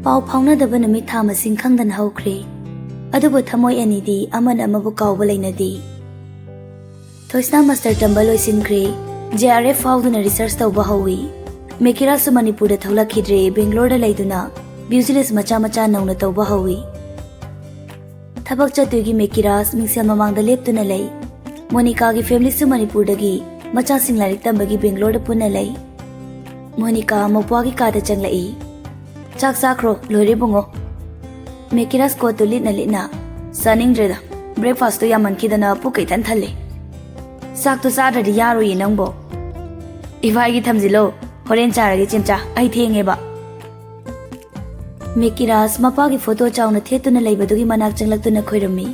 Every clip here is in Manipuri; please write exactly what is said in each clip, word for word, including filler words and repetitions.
ꯄꯥꯎ ꯐꯥꯎꯅꯗꯕ ꯅꯨꯃꯤꯠ ꯊꯥ ꯃꯁꯤꯡ ꯈꯪꯗꯅ ꯍꯧꯈ꯭ꯔꯦ꯫ ꯑꯗꯨꯕꯨ ꯊꯃꯣꯏ ꯑꯅꯤꯗꯤ ꯑꯃꯅ ꯑꯃꯕꯨ ꯀꯥꯎꯕ ꯂꯩꯅꯗꯦ꯫ ꯊꯣꯏꯁꯅꯥ ꯃꯥꯁꯇꯔ ꯇꯝꯕ ꯂꯣꯏꯁꯤꯟꯈ꯭ꯔꯦ꯫ ꯖꯦ ꯑꯥꯔ ꯑꯦꯐ ꯐꯥꯎꯗꯨꯅ ꯔꯤꯁꯔꯆ ꯇꯧꯕ ꯍꯧꯏ꯫ ꯃꯦꯀꯤꯔꯥꯁꯁꯨ ꯃꯅꯤꯄꯨꯔꯗ ꯊꯣꯛꯂꯛꯈꯤꯗ꯭ꯔꯦ, ꯕꯦꯡꯒ꯭ꯂꯣꯔꯗ ꯂꯩꯗꯨꯅ ꯕꯤꯖꯤꯅꯦꯁ ꯃꯆꯥ ꯃꯆꯥ ꯅꯧꯅ ꯇꯧꯕ ꯍꯧꯏ꯫ ꯊꯕꯛ ꯆꯠꯇꯣꯏꯒꯤ ꯃꯦꯀꯤꯔꯥꯁ ꯃꯤꯡꯁꯦꯜ ꯃꯃꯥꯡꯗ ꯂꯦꯞꯇꯨꯅ ꯂꯩ꯫ ꯃꯣꯅꯤꯀꯥꯒꯤ ꯐꯦꯃꯤꯂꯤꯁꯨ ꯃꯅꯤꯄꯨꯔꯗꯒꯤ ꯃꯆꯥꯁꯤꯡ ꯂꯥꯏꯔꯤꯛ ꯇꯝꯕꯒꯤ ꯕꯦꯡꯒ꯭ꯂꯣꯔꯗ ꯄꯨꯟꯅ ꯂꯩ꯫ ꯃꯣꯅꯤꯀꯥ ꯃꯧꯄ꯭ꯋꯥꯒꯤ ꯀꯥꯗ ꯆꯪꯂꯛꯏ꯫ "ꯆꯥꯛ ꯆꯥꯈ꯭ꯔꯣ, ꯂꯣꯏꯔꯦ ꯕꯨꯡꯉꯣ꯫" ꯃꯦꯀꯤꯔꯥꯁ ꯀꯣꯠꯇꯨ ꯂꯤꯠꯅ ꯂꯤꯠꯅ, "ꯆꯥꯅꯤꯡꯗ꯭ꯔꯦꯗ, ꯕ꯭ꯔꯦꯛꯐꯥꯁꯇꯣ ꯌꯥꯝꯃꯟꯈꯤꯗꯅ ꯄꯨꯛ ꯏꯊꯟ ꯊꯜꯂꯦ꯫" "ꯆꯥꯛꯇꯣ ꯆꯥꯗ꯭ꯔꯗꯤ ꯌꯥꯔꯣꯏꯌꯦ ꯅꯪꯕꯣ꯫" "ꯏꯕꯥꯏꯒꯤ ꯊꯝꯖꯤꯜꯂꯣ, ꯍꯣꯔꯦꯟ ꯆꯥꯔꯒꯦ ꯆꯦꯝꯆꯥ, ꯑꯩ ꯊꯦꯡꯉꯦꯕ꯫" ꯃꯦꯀꯤꯔꯥꯁ ꯃꯄꯥꯒꯤ ꯐꯣꯇꯣ ꯆꯥꯎꯅ ꯊꯦꯠꯇꯨꯅ ꯂꯩꯕꯗꯨꯒꯤ ꯃꯅꯥꯛ ꯆꯪꯂꯛꯇꯨꯅ ꯈꯣꯏꯔꯝꯃꯤ꯫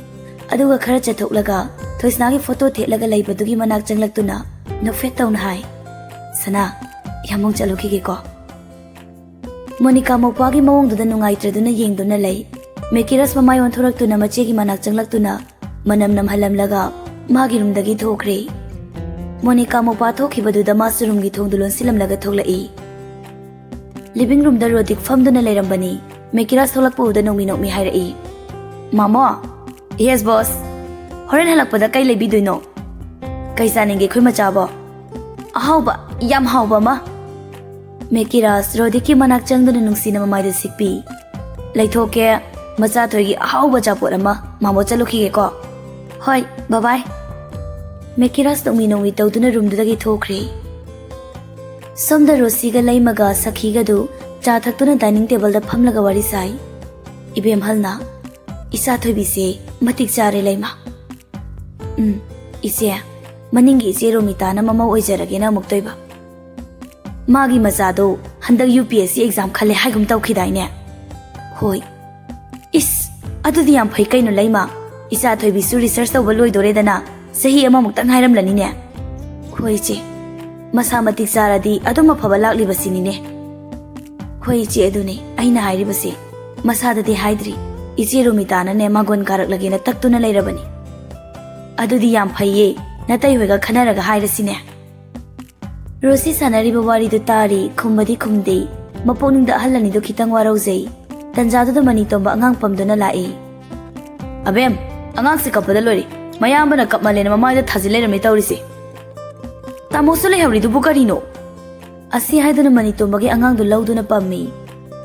ꯑꯗꯨꯒ ꯈꯔ ꯆꯠꯊꯣꯛꯂꯒ ꯊꯣꯏꯁꯅꯥꯒꯤ ꯐꯣꯇꯣ ꯊꯦꯠꯂꯒ ꯂꯩꯕꯗꯨꯒꯤ ꯃꯅꯥꯛ ꯆꯪꯂꯛꯇꯨꯅ ꯅꯣꯛꯐꯦꯠ ꯇꯧꯅ ꯍꯥꯏ, "ꯁꯅꯥ, ꯌꯥꯝꯕꯨꯡ ꯆꯠꯂꯨꯈꯤꯒꯦꯀꯣ꯫" ꯃꯣꯅꯤꯀꯥ ꯃꯧꯄ꯭ꯋꯥꯒꯤ ꯃꯑꯣꯡꯗꯨꯗ ꯅꯨꯡꯉꯥꯏꯇ꯭ꯔꯗꯨꯅ ꯌꯦꯡꯗꯨꯅ ꯂꯩ꯫ ꯃꯦꯀꯤꯔꯥꯁ ꯃꯃꯥꯏ ꯑꯣꯟꯊꯣꯔꯛꯇꯨꯅ ꯃꯆꯦꯒꯤ ꯃꯅꯥꯛ ꯆꯪꯂꯛꯇꯨꯅ ꯃꯅꯝ ꯅꯝꯍꯜꯂꯝꯂꯒ ꯃꯥꯒꯤ ꯔꯨꯝꯗꯒꯤ ꯊꯣꯛꯈ꯭ꯔꯦ꯫ ꯃꯣꯅꯤꯀꯥ ꯃꯧꯄ꯭ꯋꯥ ꯊꯣꯛꯈꯤꯕꯗꯨꯗ ꯃꯥꯁꯨ ꯔꯨꯝꯒꯤ ꯊꯣꯡꯗꯨ ꯂꯣꯟꯁꯤꯜꯂꯝꯂꯒ ꯊꯣꯛꯂꯛꯏ꯫ ꯂꯤꯚꯤꯡ ꯔꯨꯝꯗ ꯔꯣꯗꯤꯛ ꯐꯝꯗꯨꯅ ꯂꯩꯔꯝꯕꯅꯤ꯫ ꯃꯦꯀꯤꯔꯥꯁ ꯊꯣꯛꯂꯛꯄ ꯎꯕꯗ ꯅꯣꯛꯃꯤ ꯅꯣꯛꯃꯤ ꯍꯥꯏꯔꯛꯏ, "ꯃꯥꯃꯣ!" "ꯌꯦꯁ ꯕꯣꯁ꯫" "ꯍꯣꯔꯦꯟ ꯍꯜꯂꯛꯄꯗ ꯀꯩ ꯂꯩꯕꯤꯗꯣꯏꯅꯣ?" "ꯀꯩ ꯆꯥꯅꯤꯡꯒꯦ ꯑꯩꯈꯣꯏ ꯃꯆꯥꯕꯣ?" "ꯑꯍꯥꯎꯕ, ꯌꯥꯝ ꯍꯥꯎꯕ ꯑꯃ꯫" ꯃꯦꯀꯤꯔꯥꯁ ꯔꯣꯗꯤꯛꯀꯤ ꯃꯅꯥꯛ ꯆꯪꯗꯨꯅ ꯅꯨꯡꯁꯤꯅ ꯃꯃꯥꯏꯗ ꯁꯤꯛꯄꯤ꯫ "ꯂꯩꯊꯣꯛꯀꯦ, ꯃꯆꯥ ꯊꯣꯏꯒꯤ ꯑꯍꯥꯎꯕ ꯑꯆꯥꯄꯣꯠ ꯑꯃ꯫ ꯃꯥꯃꯣ ꯆꯠꯂꯨꯈꯤꯒꯦꯀꯣ꯫" "ꯍꯣꯏ, ꯕꯕꯥꯏ꯫" ꯃꯦꯀꯤꯔꯥꯁ ꯅꯣꯛꯃꯤ ꯅꯣꯛꯃꯤ ꯇꯧꯗꯨꯅ ꯔꯨꯝꯗꯨꯗꯒꯤ ꯊꯣꯛꯈ꯭ꯔꯦ꯫ ꯁꯣꯝꯗ ꯔꯣꯁꯤꯒ ꯂꯩꯃꯒ ꯁꯈꯤꯒꯗꯨ ꯆꯥ ꯊꯛꯇꯨꯅ ꯗꯥꯏꯅꯤꯡ ꯇꯦꯕꯜꯗ ꯐꯝꯂꯒ ꯋꯥꯔꯤ ꯁꯥꯏ꯫ "ꯏꯕꯦꯝꯍꯜꯅ, ꯏꯆꯥ ꯊꯣꯏꯕꯤꯁꯦ ꯃꯇꯤꯛ ꯆꯥꯔꯦ ꯂꯩꯃ꯫" "ꯎꯝ, ꯏꯆꯦ, ꯃꯅꯤꯡꯒꯤ ꯏꯆꯦ ꯔꯣꯃꯤꯇꯥꯅ ꯃꯃꯧ ꯑꯣꯏꯖꯔꯒꯦꯅ ꯑꯃꯨꯛ ꯇꯧꯏꯕ꯫ ꯃꯥꯒꯤ ꯃꯆꯥꯗꯣ ꯍꯟꯗꯛ U P S C exam ꯈꯜꯂꯦ ꯍꯥꯏꯒꯨꯝ ꯇꯧꯈꯤꯗꯥꯏꯅꯦ?" "ꯍꯣꯏ꯫" "ꯏꯁ, ꯑꯗꯨꯗꯤ ꯌꯥꯝ ꯐꯩ ꯀꯩꯅꯣ ꯂꯩꯃ꯫ ꯏꯆꯥ ꯊꯣꯏꯕꯤꯁꯨ ꯔꯤꯁꯔꯁ ꯇꯧꯕ ꯂꯣꯏꯗꯣꯔꯦꯗꯅ, ꯆꯍꯤ ꯑꯃꯃꯨꯛꯇ ꯉꯥꯏꯔꯝꯂꯅꯤꯅꯦ꯫" "ꯍꯣꯏ ꯏꯆꯦ, ꯃꯁꯥ ꯃꯇꯤꯛ ꯆꯥꯔꯗꯤ ꯑꯗꯨꯝ ꯑꯐꯕ ꯂꯥꯛꯂꯤꯕꯁꯤꯅꯤꯅꯦ꯫" "ꯍꯣꯏ ꯏꯆꯦ, ꯑꯗꯨꯅꯦ ꯑꯩꯅ ꯍꯥꯏꯔꯤꯕꯁꯦ꯫ ꯃꯁꯥꯗꯗꯤ ꯍꯥꯏꯗ꯭ꯔꯤ, ꯏꯆꯦ ꯔꯣꯃꯤꯇꯥꯅꯅꯦ ꯃꯥꯡꯒꯣꯟ ꯀꯥꯔꯛꯂꯒꯦꯅ ꯇꯛꯇꯨꯅ ꯂꯩꯔꯕꯅꯤ꯫ ꯑꯗꯨꯗꯤ ꯌꯥꯝ ꯐꯩꯌꯦ, ꯅꯇꯩ ꯍꯣꯏꯒ ꯈꯟꯅꯔꯒ ꯍꯥꯏꯔꯁꯤꯅꯦ꯫" ꯔꯣꯁꯤ ꯁꯥꯟꯅꯔꯤꯕ ꯋꯥꯔꯤꯗꯨ ꯇꯥꯔꯤ, ꯈꯨꯝꯕꯗꯤ ꯈꯨꯝꯗꯦ꯫ ꯃꯄꯨꯛꯅꯤꯡꯗ ꯑꯍꯜ ꯑꯅꯤꯗꯨ ꯈꯤꯇꯪ ꯋꯥꯔꯧꯖꯩ꯫ ꯇꯟꯖꯥꯗꯨꯗ ꯃꯅꯤꯇꯣꯝꯕ ꯑꯉꯥꯡ ꯄꯝꯗꯨꯅ ꯂꯥꯛꯏ꯫ "ꯑꯕꯦꯝ, ꯑꯉꯥꯡꯁꯦ ꯀꯞꯄꯗ ꯂꯣꯏꯔꯦ꯫ ꯃꯌꯥꯝꯕꯅ ꯀꯞꯃꯜꯂꯦꯅ ꯃꯃꯥꯏꯗ ꯊꯥꯖꯤꯜ ꯂꯩꯔꯝꯃꯤ ꯇꯧꯔꯤꯁꯦ꯫ ꯇꯥꯃꯣꯁꯨ ꯂꯩꯍꯧꯔꯤꯗꯨꯕꯨ ꯀꯔꯤꯅꯣ?" ꯑꯁꯤ ꯍꯥꯏꯗꯨꯅ ꯃꯅꯤꯇꯣꯝꯕꯒꯤ ꯑꯉꯥꯡꯗꯨ ꯂꯧꯗꯨꯅ ꯄꯝꯃꯤ꯫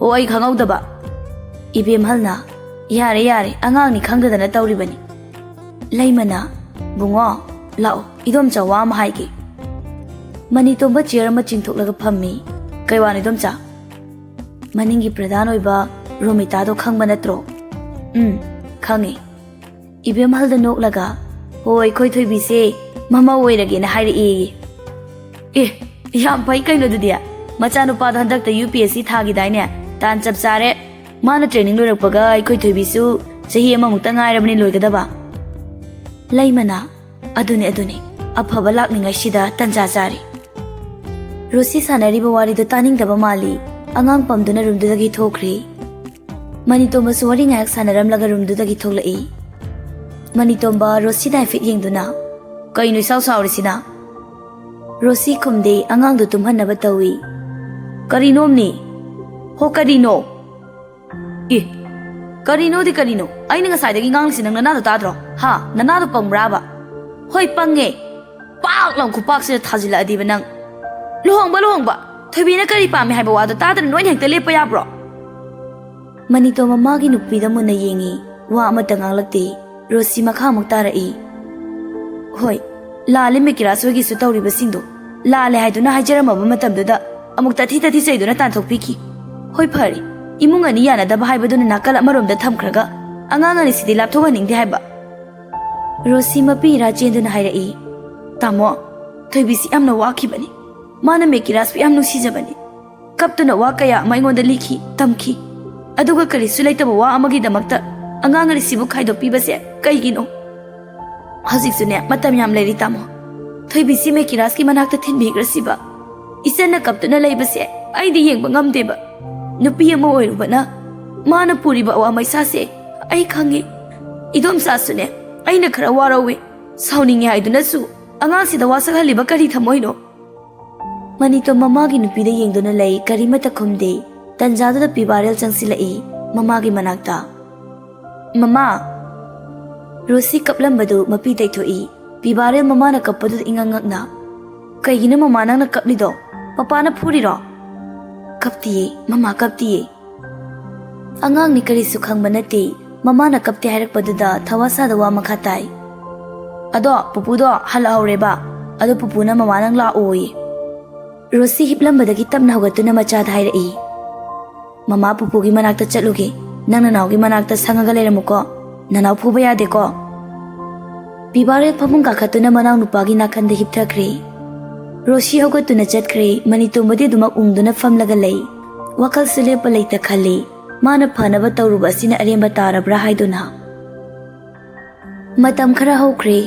"ꯑꯣ, ꯑꯩ ꯈꯪꯍꯧꯗꯕ꯫" ꯏꯕꯦꯝꯍꯜꯅ, "ꯌꯥꯔꯦ, ꯌꯥꯔꯦ, ꯑꯉꯥꯡꯅꯤ ꯈꯪꯗꯗꯅ ꯇꯧꯔꯤꯕꯅꯤ꯫" ꯂꯩꯃꯅ, "ꯕꯨꯡꯉꯣ, ꯂꯥꯛꯑꯣ, ꯏꯗꯣꯝꯆꯥ ꯋꯥ ꯑꯃ ꯍꯥꯏꯒꯦ꯫" ꯃꯅꯤꯇꯣꯝꯕ ꯆꯤꯌꯔ ꯑꯃ ꯆꯤꯡꯊꯣꯛꯂꯒ ꯐꯝꯃꯤ꯫ "ꯀꯩ ꯋꯥꯅꯣ ꯏꯗꯣꯝꯆꯥ?" "ꯃꯅꯤꯡꯒꯤ ꯄ꯭ꯔꯙꯥꯟ ꯑꯣꯏꯕ ꯔꯣꯃꯤꯇꯥꯗꯣ ꯈꯪꯕ ꯅꯠꯇ꯭ꯔꯣ?" "ꯎꯝ, ꯈꯪꯉꯦ꯫" ꯏꯕꯦꯝꯍꯜꯗ ꯅꯣꯛꯂꯒ, "ꯍꯣꯏ, ꯑꯩꯈꯣꯏ ꯊꯣꯏꯕꯤꯁꯦ ꯃꯃꯧ ꯑꯣꯏꯔꯒꯦꯅ ꯍꯥꯏꯔꯛꯑꯦꯌꯦ꯫" "ꯑꯦ, ꯌꯥꯝ ꯐꯩ ꯀꯩꯅꯣ ꯑꯗꯨꯗꯤ꯫ ꯃꯆꯥꯅꯨꯄꯥꯗꯣ ꯍꯟꯗꯛꯇ ꯌꯨ ꯄꯤ ꯑꯦꯁ ꯁꯤ ꯊꯥꯈꯤꯗꯥꯏꯅꯦ? ꯇꯥꯟ ꯆꯞ ꯆꯥꯔꯦ꯫ ꯃꯥꯅ ꯇ꯭ꯔꯦꯅꯤꯡ ꯂꯣꯏꯔꯛꯄꯒ ꯑꯩꯈꯣꯏ ꯊꯣꯏꯕꯤꯁꯨ ꯆꯍꯤ ꯑꯃꯃꯨꯛꯇ ꯉꯥꯏꯔꯕꯅꯤ ꯂꯣꯏꯒꯗꯕ꯫" ꯂꯩꯃꯅ, "ꯑꯗꯨꯅꯦ, ꯑꯗꯨꯅꯦ꯫ ꯑꯐꯕ ꯂꯥꯛꯂꯤꯉꯩꯁꯤꯗ ꯇꯟꯖꯥ ꯆꯥꯔꯦ꯫" ꯔꯣꯁꯤ ꯁꯥꯟꯅꯔꯤꯕ ꯋꯥꯔꯤꯗꯨ ꯇꯥꯅꯤꯡꯗꯕ ꯃꯥꯜꯂꯤ꯫ ꯑꯉꯥꯡ ꯄꯝꯗꯨꯅ ꯔꯨꯝꯗꯨꯗꯒꯤ ꯊꯣꯛꯈ꯭ꯔꯦ꯫ ꯃꯅꯤꯇꯣꯝꯕꯁꯨ ꯋꯥꯔꯤ ꯉꯥꯏꯍꯥꯛ ꯁꯥꯟꯅꯔꯝꯂꯒ ꯔꯨꯝꯗꯨꯗꯒꯤ ꯊꯣꯛꯂꯛꯏ꯫ ꯃꯅꯤꯇꯣꯝꯕ ꯔꯣꯁꯤꯗ ꯍꯥꯏꯐꯦꯠ ꯌꯦꯡꯗꯨꯅ, "ꯀꯩꯅꯣ ꯏꯁꯥꯎ ꯁꯥꯎꯔꯤꯁꯤꯅ?" ꯔꯣꯁꯤ ꯈꯨꯝꯗꯦ, ꯑꯉꯥꯡꯗꯨ ꯇꯨꯝꯍꯟꯅꯕ ꯇꯧꯏ꯫ "ꯀꯔꯤꯅꯣꯝꯅꯤ?" "ꯍꯣ, ꯀꯔꯤꯅꯣ?" "ꯑꯦ, ꯀꯔꯤꯅꯣꯗꯤ ꯀꯔꯤꯅꯣ? ꯑꯩꯅ ꯉꯁꯥꯏꯗꯒꯤ ꯉꯥꯡꯂꯤꯁꯤ ꯅꯪ ꯅꯅꯥꯗꯣ ꯇꯥꯗ꯭ꯔꯣ? ꯍꯥ? ꯅꯅꯥꯗꯣ ꯄꯪꯕ꯭ꯔꯥꯕ?" "ꯍꯣꯏ, ꯄꯪꯉꯦ꯫ ꯄꯥꯛ ꯂꯥꯎ ꯈꯨꯄꯥꯛꯁꯤꯗ ꯊꯥꯖꯤꯜꯂꯛꯑꯗꯤꯕ ꯅꯪ꯫ ꯂꯨꯍꯣꯡꯕ, ꯂꯨꯍꯣꯡꯕ! ꯊꯣꯏꯕꯤꯅ ꯀꯔꯤ ꯄꯥꯝꯃꯤ ꯍꯥꯏꯕ ꯋꯥꯗꯣ ꯇꯥꯗꯅ ꯅꯣꯏꯅ ꯍꯦꯛꯇ ꯂꯦꯞꯄ ꯌꯥꯕ꯭ꯔꯣ?" ꯃꯅꯤꯇꯣꯝꯕ ꯃꯥꯒꯤ ꯅꯨꯄꯤꯗ ꯃꯨꯟꯅ ꯌꯦꯡꯉꯤ꯫ ꯋꯥ ꯑꯃꯠꯇ ꯉꯥꯡꯂꯛꯇꯦ꯫ ꯔꯣꯁꯤ ꯃꯈꯥ ꯑꯃꯨꯛ ꯇꯥꯔꯛꯏ꯫ "ꯍꯣꯏ, ꯂꯥꯜꯂꯦ ꯃꯦꯀꯤꯔꯥꯖ ꯍꯣꯏꯒꯤꯁꯨ ꯇꯧꯔꯤꯕꯁꯤꯡꯗꯣ꯫ ꯂꯥꯜꯂꯦ ꯍꯥꯏꯗꯨꯅ ꯍꯥꯏꯖꯔꯝꯃꯕ ꯃꯇꯝꯗꯨꯗ ꯑꯃꯨꯛ ꯇꯥꯊꯤ ꯇꯥꯊꯤ ꯆꯩꯗꯨꯅ ꯇꯥꯟꯊꯣꯛꯄꯤꯈꯤ꯫ ꯍꯣꯏ, ꯐꯔꯦ, ꯏꯃꯨꯡ ꯑꯅꯤ ꯌꯥꯅꯗꯕ ꯍꯥꯏꯕꯗꯨꯅ ꯅꯥꯀꯜ ꯑꯃꯔꯣꯝꯗ ꯊꯝꯈ꯭ꯔꯒ ꯑꯉꯥꯡ ꯑꯅꯤꯁꯤꯗꯤ ꯂꯥꯞꯊꯣꯛꯍꯟꯅꯤꯡꯗꯦ ꯍꯥꯏꯕ꯫" ꯔꯣꯁꯤ ꯃꯄꯤ ꯏꯔꯥ ꯆꯦꯟꯗꯨꯅ ꯍꯥꯏꯔꯛꯏ, "ꯇꯥꯃꯣ, ꯊꯣꯏꯕꯤꯁꯤ ꯌꯥꯝꯅ ꯋꯥꯈꯤꯕꯅꯤ꯫ ꯃꯥꯅ ꯃꯦꯀꯤꯔꯥꯖꯄꯨ ꯌꯥꯝ ꯅꯨꯡꯁꯤꯖꯕꯅꯤ꯫ ꯀꯞꯇꯨꯅ ꯋꯥ ꯀꯌꯥ ꯑꯃ ꯑꯩꯉꯣꯟꯗ ꯂꯤꯈꯤ, ꯇꯝꯈꯤ꯫ ꯑꯗꯨꯒ ꯀꯔꯤꯁꯨ ꯂꯩꯇꯕ ꯋꯥ ꯑꯃꯒꯤꯗꯃꯛꯇ ꯑꯉꯥꯡ ꯑꯅꯤꯁꯤꯕꯨ ꯈꯥꯏꯗꯣꯛꯄꯤꯕꯁꯦ ꯀꯩꯒꯤꯅꯣ? ꯍꯧꯖꯤꯛꯁꯨꯅꯦ ꯃꯇꯝ ꯌꯥꯝ ꯂꯩꯔꯤ ꯇꯥꯃꯣ꯫ ꯊꯣꯏꯕꯤꯁꯤ ꯃꯦꯀꯤꯔꯥꯖꯀꯤ ꯃꯅꯥꯛꯇ ꯊꯤꯟꯕꯤꯈ꯭ꯔꯁꯤꯕ꯫ ꯏꯆꯟꯅ ꯀꯞꯇꯨꯅ ꯂꯩꯕꯁꯦ ꯑꯩꯗꯤ ꯌꯦꯡꯕ ꯉꯝꯗꯦꯕ꯫ ꯅꯨꯄꯤ ꯑꯃ ꯑꯣꯏꯔꯨꯕꯅ ꯃꯥꯅ ꯄꯨꯔꯤꯕ ꯑꯋꯥ ꯃꯩꯁꯥꯁꯦ ꯑꯩ ꯈꯪꯉꯤ꯫ ꯏꯗꯣꯝꯆꯥꯁꯨꯅꯦ ꯑꯩꯅ ꯈꯔ ꯋꯥꯔꯧꯋꯦ꯫ ꯁꯥꯎꯅꯤꯡꯉꯦ ꯍꯥꯏꯗꯨꯅꯁꯨ ꯑꯉꯥꯡꯁꯤꯗ ꯋꯥꯁꯛꯍꯜꯂꯤꯕ ꯀꯔꯤ ꯊꯝꯃꯣꯏꯅꯣ?" ꯃꯅꯤꯇꯣꯝ ꯃꯃꯥꯒꯤ ꯅꯨꯄꯤꯗ ꯌꯦꯡꯗꯨꯅ ꯂꯩ, ꯀꯔꯤꯃꯠꯇ ꯈꯨꯝꯗꯦ꯫ ꯇꯟꯖꯥꯗꯨꯗ ꯄꯤꯕꯥꯔꯦꯜ ꯆꯪꯁꯤꯜꯂꯛꯏ꯫ ꯃꯃꯥꯒꯤ ꯃꯅꯥꯛꯇ꯫ "ꯃꯃꯥ!" ꯔꯣꯁꯤ ꯀꯞꯂꯝꯕꯗꯨ ꯃꯄꯤ ꯇꯩꯊꯣꯛꯏ꯫ ꯄꯤꯕꯥꯔꯦꯜ ꯃꯃꯥꯅ ꯀꯞꯄꯗꯨꯗ ꯏꯉꯛ ꯉꯛꯅ, "ꯀꯩꯒꯤꯅꯣ ꯃꯃꯥ ꯅꯪꯅ ꯀꯞꯂꯤꯗꯣ? ꯄꯄꯥꯅ ꯐꯨꯔꯤꯔꯣ?" "ꯀꯞꯇꯤꯌꯦ ꯃꯃꯥ, ꯀꯞꯇꯤꯌꯦ꯫ ꯑꯉꯥꯡꯅꯤ, ꯀꯔꯤꯁꯨ ꯈꯪꯕ ꯅꯠꯇꯦ꯫ ꯃꯃꯥꯅ ꯀꯞꯇꯦ ꯍꯥꯏꯔꯛꯄꯗꯨꯗ ꯊꯋꯥ ꯁꯥꯗ ꯋꯥ ꯃꯈꯥ ꯇꯥꯏ꯫ ꯑꯗꯣ ꯄꯨꯄꯨꯗꯣ ꯍꯜꯂꯛꯍꯧꯔꯦꯕ꯫ ꯑꯗꯣ ꯄꯨꯄꯨꯅ ꯃꯃꯥ ꯅꯪ ꯂꯥꯛꯑꯣꯌꯦ꯫" ꯔꯣꯁꯤ ꯍꯤꯞꯂꯝꯕꯗꯒꯤ ꯇꯞꯅ ꯍꯧꯒꯠꯇꯨꯅ ꯃꯆꯥꯗ ꯍꯥꯏꯔꯛꯏ, "ꯃꯃꯥ ꯄꯨꯄꯨꯒꯤ ꯃꯅꯥꯛꯇ ꯆꯠꯂꯨꯒꯦ꯫ ꯅꯪ ꯅꯅꯥꯎꯒꯤ ꯃꯅꯥꯛꯇ ꯁꯪꯉꯒ ꯂꯩꯔꯝꯃꯨꯀꯣ꯫ ꯅꯅꯥꯎ ꯐꯨꯕ ꯌꯥꯗꯦꯀꯣ꯫" ꯄꯤꯕꯥꯔꯦꯜ ꯐꯃꯨꯡ ꯀꯥꯈꯠꯇꯨꯅ ꯃꯅꯥꯎꯅꯨꯄꯥꯒꯤ ꯅꯥꯀꯟꯗ ꯍꯤꯞꯊꯈ꯭ꯔꯦ꯫ ꯔꯣꯁꯤ ꯍꯧꯒꯠꯇꯨꯅ ꯆꯠꯈ꯭ꯔꯦ꯫ ꯃꯅꯤꯇꯣꯝꯕꯗꯤ ꯑꯗꯨꯃꯛ ꯎꯪꯗꯨꯅ ꯐꯝꯂꯒ ꯂꯩ꯫ ꯋꯥꯈꯜꯁꯨ ꯂꯦꯞꯄ ꯂꯩꯇ ꯈꯜꯂꯤ꯫ ꯃꯥꯅ ꯐꯅꯕ ꯇꯧꯔꯨꯕ ꯑꯁꯤꯅ ꯑꯔꯦꯝꯕ ꯇꯥꯔꯕ꯭ꯔꯥ ꯍꯥꯏꯗꯨꯅ꯫ ꯃꯇꯝ ꯈꯔ ꯍꯧꯈ꯭ꯔꯦ꯫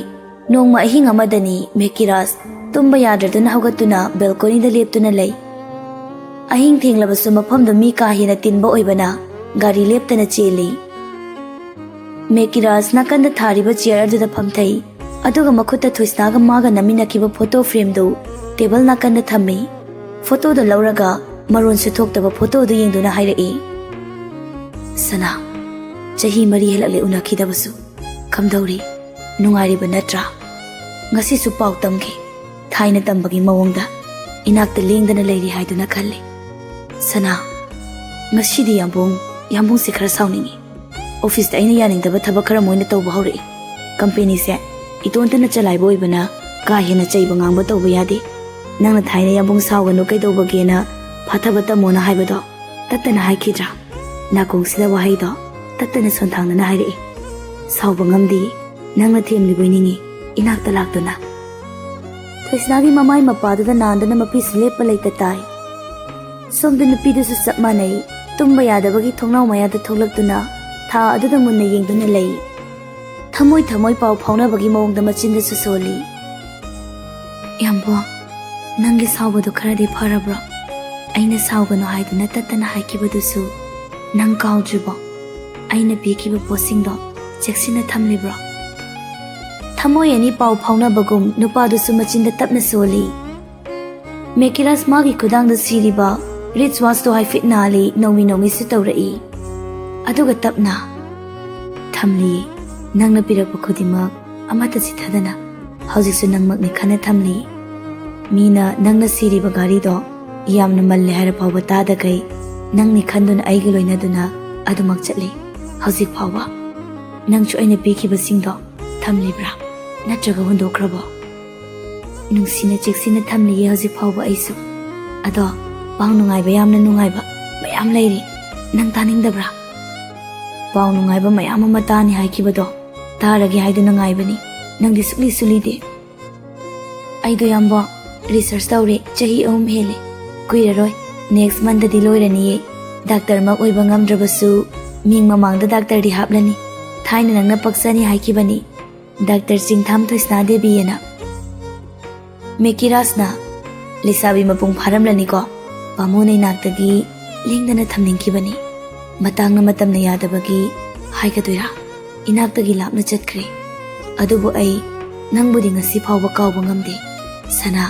ꯅꯣꯡꯃ ꯑꯍꯤꯡ ꯑꯃꯗꯅꯤ, ꯃꯦꯀꯤꯔꯥꯖ ꯇꯨꯝꯕ ꯌꯥꯗ꯭ꯔꯗꯨꯅ ꯍꯧꯒꯠꯇꯨꯅ ꯕꯦꯜꯀꯣꯅꯤꯗ ꯂꯦꯞꯇꯨꯅ ꯂꯩ꯫ ꯑꯍꯤꯡ ꯊꯦꯡꯂꯕꯁꯨ ꯃꯐꯝꯗꯨ ꯃꯤ ꯀꯥ ꯍꯦꯟꯅ ꯇꯤꯟꯕ ꯑꯣꯏꯕꯅ ꯒꯥꯔꯤ ꯂꯦꯞꯇꯅ ꯆꯦꯜꯂꯤ꯫ ꯃꯦꯀꯤꯔꯥꯖ ꯅꯥꯀꯟꯗ ꯊꯥꯔꯤꯕ ꯆꯤꯌꯔ ꯑꯗꯨꯗ ꯐꯝꯊꯩ, ꯑꯗꯨꯒ ꯃꯈꯨꯠꯇ ꯊꯣꯏꯁꯅꯥꯒ ꯃꯥꯒ ꯅꯝꯃꯤꯟꯅꯈꯤꯕ ꯐꯣꯇꯣ ꯐ꯭ꯔꯦꯝꯗꯨ ꯇꯦꯕꯜ ꯅꯥꯀꯟꯗ ꯊꯝꯃꯤ꯫ ꯐꯣꯇꯣꯗꯨ ꯂꯧꯔꯒ ꯃꯔꯣꯟꯁꯨ ꯊꯣꯛꯇꯕ ꯐꯣꯇꯣꯗꯨ ꯌꯦꯡꯗꯨꯅ ꯍꯥꯏꯔꯛꯏ, "ꯁꯅꯥ, ꯆꯍꯤ ꯃꯔꯤ ꯍꯦꯜꯂꯛꯂꯦ ꯎꯅꯈꯤꯗꯕꯁꯨ꯫ ꯀꯝꯗꯧꯔꯤ? ꯅꯨꯡꯉꯥꯏꯔꯤꯕ ꯅꯠꯇ꯭ꯔꯥ? ꯉꯁꯤꯁꯨ ꯄꯥꯎ ꯇꯝꯈꯤ꯫ ꯊꯥꯏꯅ ꯇꯝꯕꯒꯤ ꯃꯑꯣꯡꯗ ꯏꯅꯥꯛꯇ ꯂꯦꯡꯗꯅ ꯂꯩꯔꯤ ꯍꯥꯏꯗꯨꯅ ꯈꯜꯂꯤ꯫ ꯁꯅꯥ, ꯉꯁꯤꯗꯤ ꯌꯥꯝꯕꯨꯡ, ꯌꯥꯝꯕꯨꯡꯁꯦ ꯈꯔ ꯁꯥꯎꯅꯤꯡꯉꯤ꯫ ꯑꯣꯐꯤꯁꯇ ꯑꯩꯅ ꯌꯥꯅꯤꯡꯗꯕ ꯊꯕꯛ ꯈꯔ ꯃꯣꯏꯅ ꯇꯧꯕ ꯍꯧꯔꯛꯏ꯫ ꯀꯝꯄꯦꯅꯤꯁꯦ ꯏꯇꯣꯟꯇꯅ ꯆꯂꯥꯏꯕ ꯑꯣꯏꯕꯅ ꯀꯥ ꯍꯦꯟꯅ ꯆꯩꯕ ꯉꯥꯡꯕ ꯇꯧꯕ ꯌꯥꯗꯦ꯫ ꯅꯪꯅ ꯊꯥꯏꯅ ꯌꯥꯝꯕꯨꯡ ꯁꯥꯎꯒꯅꯨ ꯀꯩꯗꯧꯕꯒꯦꯅ ꯐꯥꯊꯕ ꯇꯝꯃꯣꯅ ꯍꯥꯏꯕꯗꯣ ꯇꯠꯇꯅ ꯍꯥꯏꯈꯤꯗ꯭ꯔꯥ?" ꯅꯥꯀꯣꯡꯁꯤꯗ ꯋꯥꯍꯩꯗꯣ ꯇꯠꯇꯅ ꯁꯣꯟꯊꯥꯡꯅꯅ ꯍꯥꯏꯔꯛꯏ꯫ "ꯁꯥꯎꯕ ꯉꯝꯗꯦ꯫ ꯅꯪꯅ ꯊꯦꯝꯂꯤꯕꯣꯏ ꯅꯤꯡꯉꯤ, ꯏꯅꯥꯛꯇ ꯂꯥꯛꯇꯨꯅ꯫" ꯊꯣꯏꯁꯅꯥꯒꯤ ꯃꯃꯥꯏ ꯃꯄꯥꯗꯨꯗ ꯅꯥꯟꯗꯨꯅ ꯃꯄꯤꯁꯨ ꯂꯦꯞꯄ ꯂꯩꯇ ꯇꯥꯏ꯫ ꯁꯣꯝꯗ ꯅꯨꯄꯤꯗꯨꯁꯨ ꯆꯞ ꯃꯥꯟꯅꯩ, ꯇꯨꯝꯕ ꯌꯥꯗꯕꯒꯤ ꯊꯣꯡꯅꯥꯎ ꯃꯌꯥꯗ ꯊꯣꯛꯂꯛꯇꯨꯅ ꯊꯥ ꯑꯗꯨꯗ ꯃꯨꯟꯅ ꯌꯦꯡꯗꯨꯅ ꯂꯩ꯫ ꯊꯃꯣꯏ ꯊꯃꯣꯏ ꯄꯥꯎ ꯐꯥꯎꯅꯕꯒꯤ ꯃꯑꯣꯡꯗ ꯃꯆꯤꯟꯗꯁꯨ ꯁꯣꯜꯂꯤ꯫ "ꯌꯥꯝꯕꯣ, ꯅꯪꯒꯤ ꯁꯥꯎꯕꯗꯣ ꯈꯔꯗꯤ ꯐꯔꯕ꯭ꯔꯣ? ꯑꯩꯅ ꯁꯥꯎꯒꯅꯨ ꯍꯥꯏꯗꯨꯅ ꯇꯠꯇꯅ ꯍꯥꯏꯈꯤꯕꯗꯨꯁꯨ ꯅꯪ ꯀꯥꯎꯗ꯭ꯔꯤꯕꯣ? ꯑꯩꯅ ꯄꯤꯈꯤꯕ ꯄꯣꯠꯁꯤꯡꯗꯣ ꯆꯦꯛꯁꯤꯟꯅ ꯊꯝꯂꯤꯕ꯭ꯔꯣ?" ꯊꯃꯣꯏ ꯑꯅꯤ ꯄꯥꯎ ꯐꯥꯎꯅꯕꯒꯨꯝ ꯅꯨꯄꯥꯗꯨꯁꯨ ꯃꯆꯤꯟꯗ ꯇꯞꯅ ꯁꯣꯜꯂꯤ꯫ ꯃꯦꯀꯤꯔꯥꯁ ꯃꯥꯒꯤ ꯈꯨꯗꯥꯡꯗ ꯁꯤꯔꯤꯕ ꯔꯤꯆ ꯋꯥꯁꯇꯣ ꯍꯥꯏꯐꯦꯠ ꯅꯥꯜꯂꯤ, ꯅꯧꯃꯤ ꯅꯧꯃꯤꯁꯨ ꯇꯧꯔꯛꯏ꯫ ꯑꯗꯨꯒ ꯇꯞꯅ, "ꯊꯝꯂꯤꯌꯦ, ꯅꯪꯅ ꯄꯤꯔꯛꯄ ꯈꯨꯗꯤꯡꯃꯛ ꯑꯃꯠꯇ ꯆꯤꯠꯊꯗꯅ꯫ ꯍꯧꯖꯤꯛꯁꯨ ꯅꯪꯃꯛꯅꯤ ꯈꯟꯅ ꯊꯝꯂꯤ꯫ ꯃꯤꯅ ꯅꯪꯅ ꯁꯤꯔꯤꯕ ꯒꯥꯔꯤꯗꯣ ꯌꯥꯝꯅ ꯃꯜꯂꯦ ꯍꯥꯏꯔ ꯐꯥꯎꯕ ꯇꯥꯗꯈꯩ ꯅꯪꯅꯤ ꯈꯟꯗꯨꯅ ꯑꯩꯒ ꯂꯣꯏꯅꯗꯨꯅ ꯑꯗꯨꯃꯛ ꯆꯠꯂꯤ꯫ ꯍꯧꯖꯤꯛ ꯐꯥꯎꯕ ꯅꯪꯁꯨ ꯑꯩꯅ ꯄꯤꯈꯤꯕꯁꯤꯡꯗꯣ ꯊꯝꯂꯤꯕ꯭ꯔꯥ? ꯅꯠꯇ꯭ꯔꯒ ꯍꯨꯟꯗꯣꯛꯈ꯭ꯔꯕꯣ?" "ꯅꯨꯡꯁꯤꯅ ꯆꯦꯛꯁꯤꯟꯅ ꯊꯝꯂꯤꯌꯦ ꯍꯧꯖꯤꯛ ꯐꯥꯎꯕ ꯑꯩꯁꯨ꯫ ꯑꯗꯣ ꯄꯥꯎ ꯅꯨꯡꯉꯥꯏꯕ, ꯌꯥꯝꯅ ꯅꯨꯡꯉꯥꯏꯕ ꯃꯌꯥꯝ ꯂꯩꯔꯤ꯫ ꯅꯪ ꯇꯥꯅꯤꯡꯗꯕ꯭ꯔꯥ?" "ꯄꯥꯎ ꯅꯨꯡꯉꯥꯏꯕ ꯃꯌꯥꯝ ꯑꯃ ꯇꯥꯅꯤ ꯍꯥꯏꯈꯤꯕꯗꯣ ꯇꯥꯔꯒꯦ ꯍꯥꯏꯗꯨꯅ ꯉꯥꯏꯕꯅꯤ꯫ ꯅꯪꯗꯤ ꯁꯨꯛꯂꯤꯁꯨ ꯂꯤꯗꯦ꯫" "ꯑꯩꯗꯣ ꯌꯥꯝꯕꯣ, ꯔꯤꯁꯔꯁ ꯇꯧꯔꯦ, ꯆꯍꯤ ꯑꯍꯨꯝ ꯍꯦꯜꯂꯦ꯫ ꯀꯨꯏꯔꯔꯣꯏ, ꯅꯦꯛꯁ ꯃꯟꯗꯗꯤ ꯂꯣꯏꯔꯅꯤꯌꯦ꯫ ꯗꯥꯛꯇꯔꯃꯛ ꯑꯣꯏꯕ ꯉꯝꯗ꯭ꯔꯕꯁꯨ ꯃꯤꯡ ꯃꯃꯥꯡꯗ ꯗꯥꯛꯇꯔꯗꯤ ꯍꯥꯞꯂꯅꯤ꯫ ꯊꯥꯏꯅ ꯅꯪꯅ ꯄꯛꯆꯅꯤ ꯍꯥꯏꯈꯤꯕꯅꯤ, ꯗꯥꯛꯇꯔ ꯆꯤꯡꯊꯥꯝ ꯊꯣꯏꯁꯅꯥ ꯗꯦꯕꯤꯑꯅ꯫" ꯃꯦꯀꯤꯔꯥꯖꯅ, "ꯂꯩꯁꯥꯕꯤ ꯃꯄꯨꯡ ꯐꯥꯔꯝꯂꯅꯤꯀꯣ, ꯄꯥꯃꯨꯅ ꯏꯅꯥꯛꯇꯒꯤ ꯂꯦꯡꯗꯅ ꯊꯝꯅꯤꯡꯈꯤꯕꯅꯤ꯫ ꯃꯇꯥꯡꯅ ꯃꯇꯝꯅ ꯌꯥꯗꯕꯒꯤ ꯍꯥꯏꯒꯗꯣꯏꯔꯥ, ꯏꯅꯥꯛꯇꯒꯤ ꯂꯥꯞꯅ ꯆꯠꯈ꯭ꯔꯦ꯫ ꯑꯗꯨꯕꯨ ꯑꯩ ꯅꯪꯕꯨꯗꯤ ꯉꯁꯤ ꯐꯥꯎꯕ ꯀꯥꯎꯕ ꯉꯝꯗꯦ, ꯁꯅꯥ꯫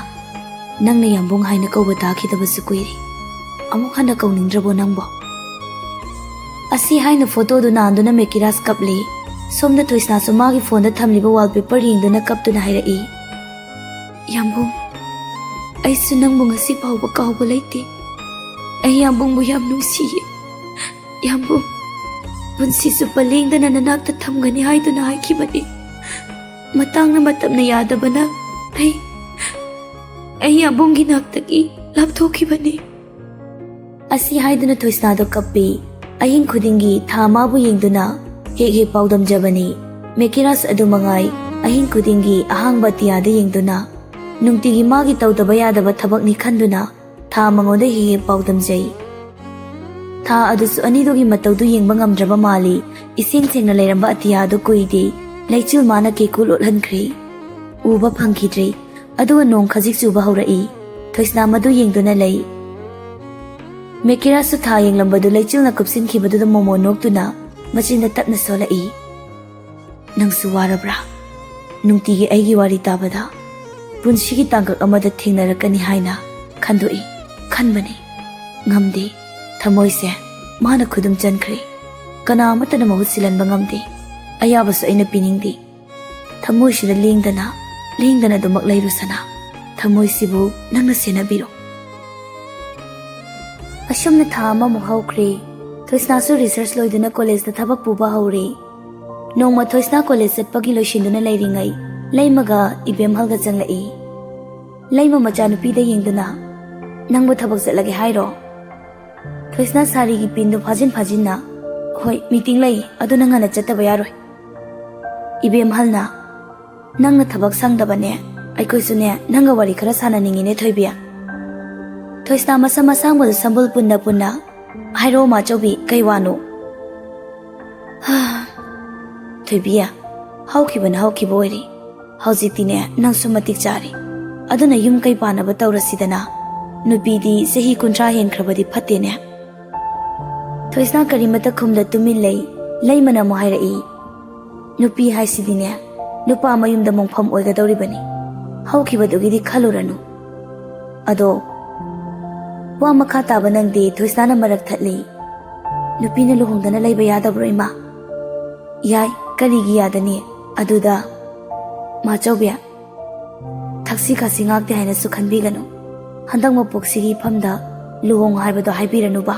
ꯅꯪꯅ ꯌꯥꯝꯕꯨꯡ ꯍꯥꯏꯅ ꯀꯧꯕ ꯇꯥꯈꯤꯗꯕꯁꯨ ꯀꯨꯏꯔꯦ꯫ ꯑꯃꯨꯛ ꯍꯟꯅ ꯀꯧꯅꯤꯡꯗ꯭ꯔꯕꯣ ꯅꯪꯕꯣ?" ꯑꯁꯤ ꯍꯥꯏꯅ ꯐꯣꯇꯣꯗꯨ ꯅꯥꯟꯗꯨꯅ ꯃꯦꯀꯤꯔꯥꯖ ꯀꯞꯂꯤ꯫ ꯁꯣꯝꯗ ꯊꯣꯏꯁꯅꯥꯁꯨ ꯃꯥꯒꯤ ꯐꯣꯟꯗ ꯊꯝꯂꯤꯕ ꯋꯥꯜꯄꯦꯄꯔ ꯌꯦꯡꯗꯨꯅ ꯀꯞꯇꯨꯅ ꯍꯥꯏꯔꯛꯏ, "ꯌꯥꯝꯕꯨꯡ, ꯑꯩꯁꯨ ꯅꯪꯕꯨ ꯉꯁꯤ ꯐꯥꯎꯕ ꯀꯥꯎꯕ ꯂꯩꯇꯦ꯫ ꯑꯩ ꯌꯥꯝꯕꯨꯡꯕꯨ ꯌꯥꯝ ꯅꯨꯡꯁꯤꯌꯦ꯫ ꯌꯥꯝꯕꯨꯡ, ꯄꯨꯟꯁꯤ ꯆꯨꯞꯄ ꯂꯦꯡꯗꯅ ꯅꯅꯥꯛꯇ ꯊꯝꯒꯅꯤ ꯍꯥꯏꯗꯨꯅ ꯍꯥꯏꯈꯤꯕꯅꯤ꯫ ꯃꯇꯥꯡꯅ ꯃꯇꯝꯅ ꯌꯥꯗꯕꯅ ꯑꯩ, ꯑꯩ ꯌꯥꯝꯕꯨꯡꯒꯤ ꯅꯥꯛꯇꯒꯤ ꯂꯥꯞꯊꯣꯛꯈꯤꯕꯅꯤ꯫" ꯑꯁꯤ ꯍꯥꯏꯗꯨꯅ ꯊꯣꯏꯁꯅꯥꯗꯣ ꯀꯞꯄꯤ꯫ ꯑꯍꯤꯡ ꯈꯨꯗꯤꯡꯒꯤ ꯊꯥ ꯃꯥꯕꯨ ꯌꯦꯡꯗꯨꯅ ꯍꯦꯛ ꯍꯦꯛ ꯄꯥꯎꯗꯝꯖꯕꯅꯤ꯫ ꯃꯦꯀꯤꯔꯥꯖ ꯑꯗꯨ ꯃꯉꯥꯏ, ꯑꯍꯤꯡ ꯈꯨꯗꯤꯡꯒꯤ ꯑꯍꯥꯡꯕ ꯑꯇꯤꯌꯥꯗ ꯌꯦꯡꯗꯨꯅ, ꯅꯨꯡꯇꯤꯒꯤ ꯃꯥꯒꯤ ꯇꯧꯗꯕ ꯌꯥꯗꯕ ꯊꯕꯛꯅꯤ ꯈꯟꯗꯨꯅ ꯊꯥ ꯃꯉꯣꯟꯗ ꯍꯦꯛ ꯍꯦꯛ ꯄꯥꯎꯗꯝꯖꯩ꯫ ꯊꯥ ꯑꯗꯨꯁꯨ ꯑꯅꯤꯗꯨꯒꯤ ꯃꯇꯧꯗꯨ ꯌꯦꯡꯕ ꯉꯝꯗ꯭ꯔꯕ ꯃꯥꯜꯂꯤ꯫ ꯏꯁꯦꯡ ꯁꯦꯡꯅ ꯂꯩꯔꯝꯕ ꯑꯇꯤꯌꯥꯗꯨ ꯀꯨꯏꯗꯦ, ꯂꯩꯆꯤꯜ ꯃꯥꯅ ꯀꯦꯀꯨ ꯂꯣꯠꯍꯟꯈ꯭ꯔꯦ꯫ ꯎꯕ ꯐꯪꯈꯤꯗ꯭ꯔꯦ꯫ ꯑꯗꯨꯒ ꯅꯣꯡ ꯈꯖꯤꯛ ꯆꯨꯕ ꯍꯧꯔꯛꯏ꯫ ꯊꯣꯏꯁꯅꯥ ꯃꯗꯨ ꯌꯦꯡꯗꯨꯅ ꯂꯩ꯫ ꯃꯦꯀꯤꯔꯥꯁꯁꯨ ꯊꯥ ꯌꯦꯡꯂꯝꯕꯗꯨ ꯂꯩꯆꯤꯜꯅ ꯀꯨꯞꯁꯤꯟꯈꯤꯕꯗꯨꯗ ꯃꯣꯃꯣꯟ ꯅꯣꯛꯇꯨꯅ ꯃꯆꯤꯟꯗ ꯇꯞꯅ ꯁꯣꯜꯂꯛꯏ꯫ "ꯅꯪꯁꯨ ꯋꯥꯔꯕ꯭ꯔꯥ? ꯅꯨꯡꯇꯤꯒꯤ ꯑꯩꯒꯤ ꯋꯥꯔꯤ ꯇꯥꯕꯗ ꯄꯨꯟꯁꯤꯒꯤ ꯇꯥꯡꯀꯛ ꯑꯃꯗ ꯊꯦꯡꯅꯔꯛꯀꯅꯤ ꯍꯥꯏꯅ ꯈꯟꯗꯣꯛꯏ, ꯈꯟꯕꯅꯤ꯫ ꯉꯝꯗꯦ, ꯊꯃꯣꯏꯁꯦ ꯃꯥꯅ ꯈꯨꯗꯨꯝ ꯆꯟꯈ꯭ꯔꯦ꯫ ꯀꯅꯥ ꯑꯃꯠꯇꯅ ꯃꯍꯨꯠ ꯁꯤꯜꯍꯟꯕ ꯉꯝꯗꯦ꯫ ꯑꯌꯥꯕꯁꯨ ꯑꯩꯅ ꯄꯤꯅꯤꯡꯗꯦ꯫ ꯊꯃꯣꯏꯁꯤꯗ ꯂꯦꯡꯗꯅ, ꯂꯦꯡꯗꯅ ꯑꯗꯨꯃꯛ ꯂꯩꯔꯨ ꯁꯅꯥ꯫ ꯊꯃꯣꯏꯁꯤꯕꯨ ꯅꯪꯅ ꯁꯦꯟꯅꯕꯤꯔꯣ꯫ ꯑꯁꯨꯝꯅ ꯊꯥ ꯑꯃꯃꯨꯛ ꯍꯧꯈ꯭ꯔꯦ꯫ ꯊꯣꯏꯁꯅꯥꯁꯨ ꯔꯤꯁꯔꯁ ꯂꯣꯏꯗꯨꯅ ꯀꯣꯂꯦꯖꯇ ꯊꯕꯛ ꯄꯨꯕ ꯍꯧꯔꯦ꯫ ꯅꯣꯡꯃ ꯊꯣꯏꯁꯅꯥ ꯀꯣꯂꯦꯖ ꯆꯠꯄꯒꯤ ꯂꯣꯏꯁꯤꯟꯗꯨꯅ ꯂꯩꯔꯤꯉꯩ, ꯂꯩꯃꯒ ꯏꯕꯦꯝꯍꯜꯒ ꯆꯪꯂꯛꯏ꯫ ꯂꯩꯃ ꯃꯆꯥꯅꯨꯄꯤꯗ ꯌꯦꯡꯗꯨꯅ, "ꯅꯪꯕꯨ ꯊꯕꯛ ꯆꯠꯂꯒꯦ ꯍꯥꯏꯔꯣ?" ꯊꯣꯏꯁꯅꯥ ꯁꯥꯔꯤꯒꯤ ꯄꯤꯟꯗꯨ ꯐꯥꯖꯤꯟ ꯐꯥꯖꯤꯟꯅ, "ꯍꯣꯏ, ꯃꯤꯇꯤꯡ ꯂꯩ, ꯑꯗꯨꯅ ꯉꯟꯅ ꯆꯠꯇꯕ ꯌꯥꯔꯣꯏ꯫" ꯏꯕꯦꯝꯍꯜꯅ, "ꯅꯪꯅ ꯊꯕꯛ ꯁꯪꯗꯕꯅꯦ, ꯑꯩꯈꯣꯏꯁꯨꯅꯦ ꯅꯪꯒ ꯋꯥꯔꯤ ꯈꯔ ꯁꯥꯟꯅꯅꯤꯡꯉꯤꯅꯦ ꯊꯣꯏꯕꯤ꯫" ꯊꯣꯏꯁꯅꯥ ꯃꯁꯝ ꯑꯁꯥꯡꯕꯗꯨ ꯁꯝꯕꯨꯜ ꯄꯨꯟꯅ ꯄꯨꯟꯅ, "ꯍꯥꯏꯔꯛꯑꯣ ꯃꯥꯆꯧꯕꯤ, ꯀꯩ ꯋꯥꯅꯣ?" ꯊꯣꯏꯕꯤ, ꯍꯧꯈꯤꯕꯅ ꯍꯧꯈꯤꯕ ꯑꯣꯏꯔꯦ꯫ ꯍꯧꯖꯤꯛꯇꯤꯅꯦ ꯅꯪꯁꯨ ꯃꯇꯤꯛ ꯆꯥꯔꯦ꯫ ꯑꯗꯨꯅ ꯌꯨꯝ ꯀꯩ ꯄꯥꯟꯅꯕ ꯇꯧꯔꯁꯤꯗꯅ꯫ ꯅꯨꯄꯤꯗꯤ ꯆꯍꯤ ꯀꯨꯟꯊ꯭ꯔꯥ ꯍꯦꯟꯈ꯭ꯔꯕꯗꯤ ꯐꯠꯇꯦꯅꯦ꯫ ꯊꯣꯏꯁꯅꯥ ꯀꯔꯤꯃꯠꯇ ꯈꯨꯝꯗ ꯇꯨꯃꯤꯟ ꯂꯩ꯫ ꯂꯩꯃꯅ ꯑꯃꯨꯛ ꯍꯥꯏꯔꯛꯏ, "ꯅꯨꯄꯤ ꯍꯥꯏꯁꯤꯗꯤꯅꯦ, ꯅꯨꯄꯥ ꯃꯌꯨꯝꯗ ꯃꯣꯡꯐꯝ ꯑꯣꯏꯒꯗꯧꯔꯤꯕꯅꯤ꯫ ꯍꯧꯈꯤꯕꯗꯨꯒꯤꯗꯤ ꯈꯜꯂꯨꯔꯅꯨ꯫ ꯑꯗꯣ ꯋꯥ ꯃꯈꯥ ꯇꯥꯕ ꯅꯪꯗꯤ?" ꯊꯣꯏꯁꯅꯥꯅ ꯃꯔꯛ ꯊꯠꯂꯤ꯫ "ꯅꯨꯄꯤꯅ ꯂꯨꯍꯣꯡꯗꯅ ꯂꯩꯕ ꯌꯥꯗꯕ꯭ꯔꯣ ꯏꯃꯥ?" "ꯌꯥꯏ, ꯀꯔꯤꯒꯤ ꯌꯥꯗꯅꯤ? ꯑꯗꯨꯗ ꯃꯥꯆꯧꯕꯤ, ꯊꯛꯁꯤ ꯈꯥꯁꯤ ꯉꯥꯛꯇꯦ ꯍꯥꯏꯅꯁꯨ ꯈꯟꯕꯤꯒꯅꯨ꯫ ꯍꯟꯗꯛ ꯃꯄꯣꯛꯁꯤꯒꯤ ꯏꯐꯝꯗ ꯂꯨꯍꯣꯡ ꯍꯥꯏꯕꯗꯣ ꯍꯥꯏꯕꯤꯔꯅꯨꯕ꯫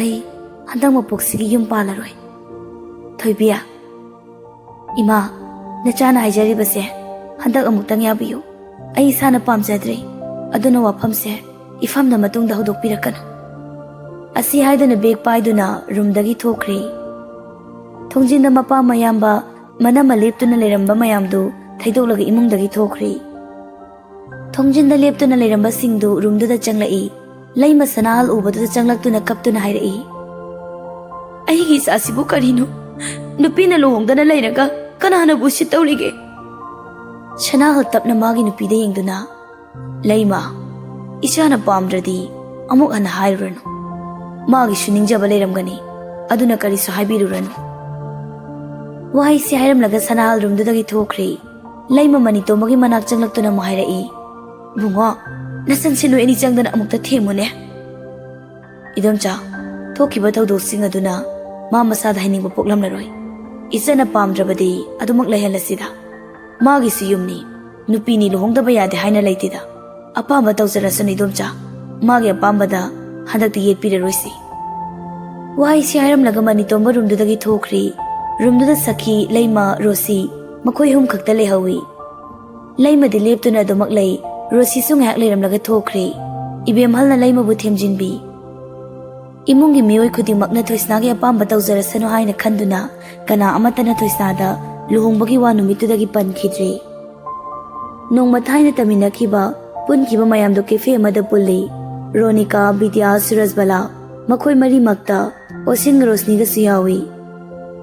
ꯑꯩ ꯍꯟꯗꯛ ꯃꯄꯣꯛꯁꯤꯒꯤ ꯌꯨꯝ ꯄꯥꯜꯂꯔꯣꯏ꯫" "ꯊꯣꯏꯕꯤ, ꯏꯃꯥ, ꯅꯆꯥꯅ ꯍꯥꯏꯖꯔꯤꯕꯁꯦ ꯍꯟꯗꯛ ꯑꯃꯨꯛꯇꯪ ꯌꯥꯕꯤꯌꯨ꯫ ꯑꯩ ꯏꯁꯥꯅ ꯄꯥꯝꯖꯗ꯭ꯔꯦ꯫ ꯑꯗꯨꯅ ꯋꯥꯐꯝꯁꯦ ꯏꯐꯝꯗ ꯃꯇꯨꯡꯗ ꯍꯧꯗꯣꯛꯄꯤꯔꯛꯀꯅꯨ꯫" ꯑꯁꯤ ꯍꯥꯏꯗꯨꯅ ꯕꯦꯒ ꯄꯥꯏꯗꯨꯅ ꯔꯨꯝꯗꯒꯤ ꯊꯣꯛꯈ꯭ꯔꯦ꯫ ꯊꯣꯡꯖꯤꯟꯗ ꯃꯄꯥ ꯃꯌꯥꯝꯕ ꯃꯅꯝꯃ ꯂꯦꯞꯇꯨꯅ ꯂꯩꯔꯝꯕ ꯃꯌꯥꯝꯗꯨ ꯊꯩꯗꯣꯛꯂꯒ ꯏꯃꯨꯡꯗꯒꯤ ꯊꯣꯛꯈ꯭ꯔꯦ꯫ ꯊꯣꯡꯖꯤꯟꯗ ꯂꯦꯞꯇꯨꯅ ꯂꯩꯔꯝꯕꯁꯤꯡꯗꯨ ꯔꯨꯝꯗꯨꯗ ꯆꯪꯂꯛꯏ꯫ ꯂꯩꯃ ꯁꯅꯥꯍꯜ ꯎꯕꯗꯨꯗ ꯆꯪꯂꯛꯇꯨꯅ ꯀꯞꯇꯨꯅ ꯍꯥꯏꯔꯛꯏ, "ꯑꯩꯒꯤ ꯏꯆꯥꯁꯤꯕꯨ ꯀꯔꯤꯅꯣ? ꯅꯨꯄꯤꯅ ꯂꯨꯍꯣꯡꯗꯅ ꯂꯩꯔꯒ ꯀꯅꯥꯅꯕꯨ ꯎꯁꯤꯠꯇꯧꯔꯤꯒꯦ?" ꯁꯅꯥꯍꯜ ꯇꯞꯅ ꯃꯥꯒꯤ ꯅꯨꯄꯤꯗ ꯌꯦꯡꯗꯨꯅ, "ꯂꯩꯃ, ꯏꯆꯥꯅ ꯄꯥꯝꯗ꯭ꯔꯗꯤ ꯑꯃꯨꯛ ꯍꯟꯅ ꯍꯥꯏꯔꯨꯔꯅꯨ꯫ ꯃꯥꯒꯤꯁꯨ ꯅꯤꯡꯖꯕ ꯂꯩꯔꯝꯒꯅꯤ, ꯑꯗꯨꯅ ꯀꯔꯤꯁꯨ ꯍꯥꯏꯕꯤꯔꯨꯔꯅꯨ꯫" ꯋꯥꯍꯩꯁꯤ ꯍꯥꯏꯔꯝꯂꯒ ꯁꯅꯥꯍꯜ ꯔꯨꯝꯗꯨꯗꯒꯤ ꯊꯣꯛꯈ꯭ꯔꯦ꯫ ꯂꯩꯃ ꯃꯅꯤꯇꯣꯝꯕꯒꯤ ꯃꯅꯥꯛ ꯆꯪꯂꯛꯇꯨꯅ ꯑꯃꯨꯛ ꯍꯥꯏꯔꯛꯏ, "ꯏꯕꯨꯡꯉꯣ, ꯅꯆꯟꯁꯦ ꯅꯣꯏ ꯑꯅꯤ ꯆꯪꯗꯅ ꯑꯃꯨꯛꯇ ꯊꯦꯝꯃꯨꯅꯦ꯫" "ꯏꯗꯣꯝꯆꯥ, ꯊꯣꯛꯈꯤꯕ ꯊꯧꯗꯣꯛꯁꯤꯡ ꯑꯗꯨꯅ ꯃꯥ ꯃꯁꯥꯗ ꯍꯩꯅꯤꯡꯕ ꯄꯣꯛꯂꯝꯂꯔꯣꯏ꯫ ꯏꯆꯟꯅ ꯄꯥꯝꯗ꯭ꯔꯕꯗꯤ ꯑꯗꯨꯃꯛ ꯂꯩꯍꯜꯂꯁꯤꯗ꯫ ꯃꯥꯒꯤꯁꯨ ꯌꯨꯝꯅꯤ, ꯅꯨꯄꯤꯅꯤ, ꯂꯨꯍꯣꯡꯗꯕ ꯌꯥꯗꯦ ꯍꯥꯏꯅ ꯂꯩꯇꯦꯗ꯫ ꯑꯄꯥꯝꯕ ꯇꯧꯖꯔꯁꯅꯨ ꯏꯗꯣꯝꯆꯥ, ꯃꯥꯒꯤ ꯑꯄꯥꯝꯕꯗ ꯍꯟꯗꯛꯇꯤ ꯌꯦꯠꯄꯤꯔꯔꯣꯏꯁꯤ꯫ ꯋꯥꯍꯩꯁꯤ ꯍꯥꯏꯔꯝꯂꯒ ꯃꯅꯤꯇꯣꯝꯕ ꯔꯨꯝꯗꯨꯗꯒꯤ ꯊꯣꯛꯈ꯭ꯔꯤ꯫ ꯔꯨꯝꯗꯨꯗ ꯁꯈꯤ, ꯂꯩꯃ, ꯔꯣꯁꯤ, ꯃꯈꯣꯏ ꯑꯍꯨꯝ ꯈꯛꯇ ꯂꯩꯍꯧꯏ꯫ ꯂꯩꯃꯗꯤ ꯂꯦꯞꯇꯨꯅ ꯑꯗꯨꯃꯛ ꯂꯩ꯫ ꯔꯣꯁꯤꯁꯨ ꯉꯥꯏꯍꯥꯛ ꯂꯩꯔꯝꯂꯒ ꯊꯣꯛꯈ꯭ꯔꯦ꯫ ꯏꯕꯦꯝꯍꯜꯅ ꯂꯩꯃꯕꯨ ꯊꯦꯝꯖꯤꯟꯕꯤ꯫ ꯏꯃꯨꯡꯒꯤ ꯃꯤꯑꯣꯏ ꯈꯨꯗꯤꯡꯃꯛꯅ ꯊꯣꯏꯁꯅꯥꯒꯤ ꯑꯄꯥꯝꯕ ꯇꯧꯖꯔꯁꯅꯨ ꯍꯥꯏꯅ ꯈꯟꯗꯨꯅ ꯀꯅꯥ ꯑꯃꯠꯇꯅ ꯊꯣꯏꯁꯅꯥꯗ ꯂꯨꯍꯣꯡꯕꯒꯤ ꯋꯥ ꯅꯨꯃꯤꯠꯇꯨꯗꯒꯤ ꯄꯟꯈꯤꯗ꯭ꯔꯦ꯫ ꯅꯣꯡꯃ ꯊꯥꯏꯅ ꯇꯝꯃꯤꯟꯅꯈꯤꯕ, ꯄꯨꯟꯈꯤꯕ ꯃꯌꯥꯝꯗꯨ ꯀꯦꯐꯦ ꯑꯃꯗ ꯄꯨꯜꯂꯤ꯫ ꯔꯣꯅꯤꯀꯥ, ꯕꯤꯗ꯭ꯌꯥ, ꯁꯨꯔꯖꯕꯂꯥ, ꯃꯈꯣꯏ ꯃꯔꯤꯃꯛꯇ ꯑꯣꯁꯤꯟꯒ ꯔꯣꯁꯅꯤꯒꯁꯨ ꯌꯥꯎꯏ꯫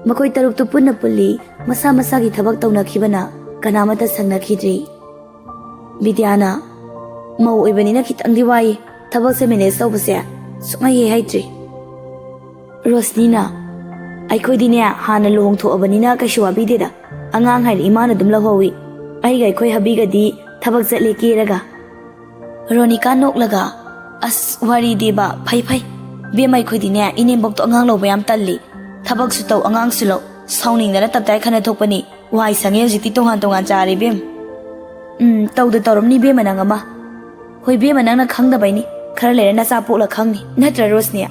ꯃꯈꯣꯏ ꯇꯔꯨꯛꯇꯨ ꯄꯨꯟꯅ ꯄꯨꯜꯂꯤ꯫ ꯃꯁꯥ ꯃꯁꯥꯒꯤ ꯊꯕꯛ ꯇꯧꯅꯈꯤꯕꯅ ꯀꯅꯥꯃꯠꯇ ꯁꯪꯅꯈꯤꯗ꯭ꯔꯤ꯫ ꯕꯤꯗ꯭ꯌꯥꯅ, "ꯃꯧ ꯑꯣꯏꯕꯅꯤꯅ ꯈꯤꯇꯪꯗꯤ ꯋꯥꯏ, ꯊꯕꯛꯁꯦ ꯃꯦꯅꯦꯖ ꯇꯧꯕꯁꯦ ꯁꯨꯡꯍꯩ ꯍꯦꯛ ꯍꯩꯇ꯭ꯔꯤ꯫" ꯔꯣꯁꯅꯤꯅ, "ꯑꯩꯈꯣꯏꯗꯤꯅꯦ ꯍꯥꯟꯅ ꯂꯨꯍꯣꯡꯊꯣꯛꯑꯕꯅꯤꯅ ꯀꯩꯁꯨ ꯋꯥꯕꯤꯗꯦꯗ, ꯑꯉꯥꯡ ꯍꯥꯏꯔꯦ ꯏꯃꯥꯅ ꯑꯗꯨꯝ ꯂꯧꯍꯧꯏ, ꯑꯩꯒ ꯑꯩꯈꯣꯏ ꯍꯕꯤꯒꯗꯤ ꯊꯕꯛ ꯆꯠꯂꯦ ꯀꯦꯔꯒ꯫" ꯔꯣꯅꯤꯀꯥ ꯅꯣꯛꯂꯒ, "ꯑꯁ, ꯋꯥꯔꯤꯗꯤꯕ, ꯐꯩ ꯐꯩ꯫ ꯕꯦꯝꯃ, ꯑꯩꯈꯣꯏꯗꯤꯅꯦ ꯏꯅꯦꯝꯕꯣꯛꯇꯣ ꯑꯉꯥꯡ ꯂꯧꯕ ꯌꯥꯝ ꯇꯜꯂꯤ, ꯊꯕꯛꯁꯨ ꯇꯧ ꯑꯉꯥꯡꯁꯨ ꯂꯧ, ꯁꯥꯎꯅꯤꯡꯗꯅ ꯇꯞꯇꯥꯏ ꯈꯠꯅ ꯊꯣꯛꯄꯅꯤ꯫ ꯋꯥꯏ ꯁꯪꯉꯦ ꯍꯧꯖꯤꯛꯇꯤ, ꯇꯣꯉꯥꯟ ꯇꯣꯉꯥꯟ ꯆꯥꯔꯦ ꯏꯕꯦꯝ꯫" "ꯎꯝ, ꯇꯧꯗ ꯇꯧꯔꯝꯅꯤ ꯏꯕꯦꯝꯃ ꯅꯪ ꯑꯃ꯫" "ꯍꯣꯏ ꯏꯕꯦꯝꯃ, ꯅꯪꯅ ꯈꯪꯗꯕꯩꯅꯤ, ꯈꯔ ꯂꯩꯔ ꯅꯆꯥ ꯄꯣꯛꯂ ꯈꯪꯅꯤ, ꯅꯠꯇ꯭ꯔ ꯔꯣꯁꯅꯤ?"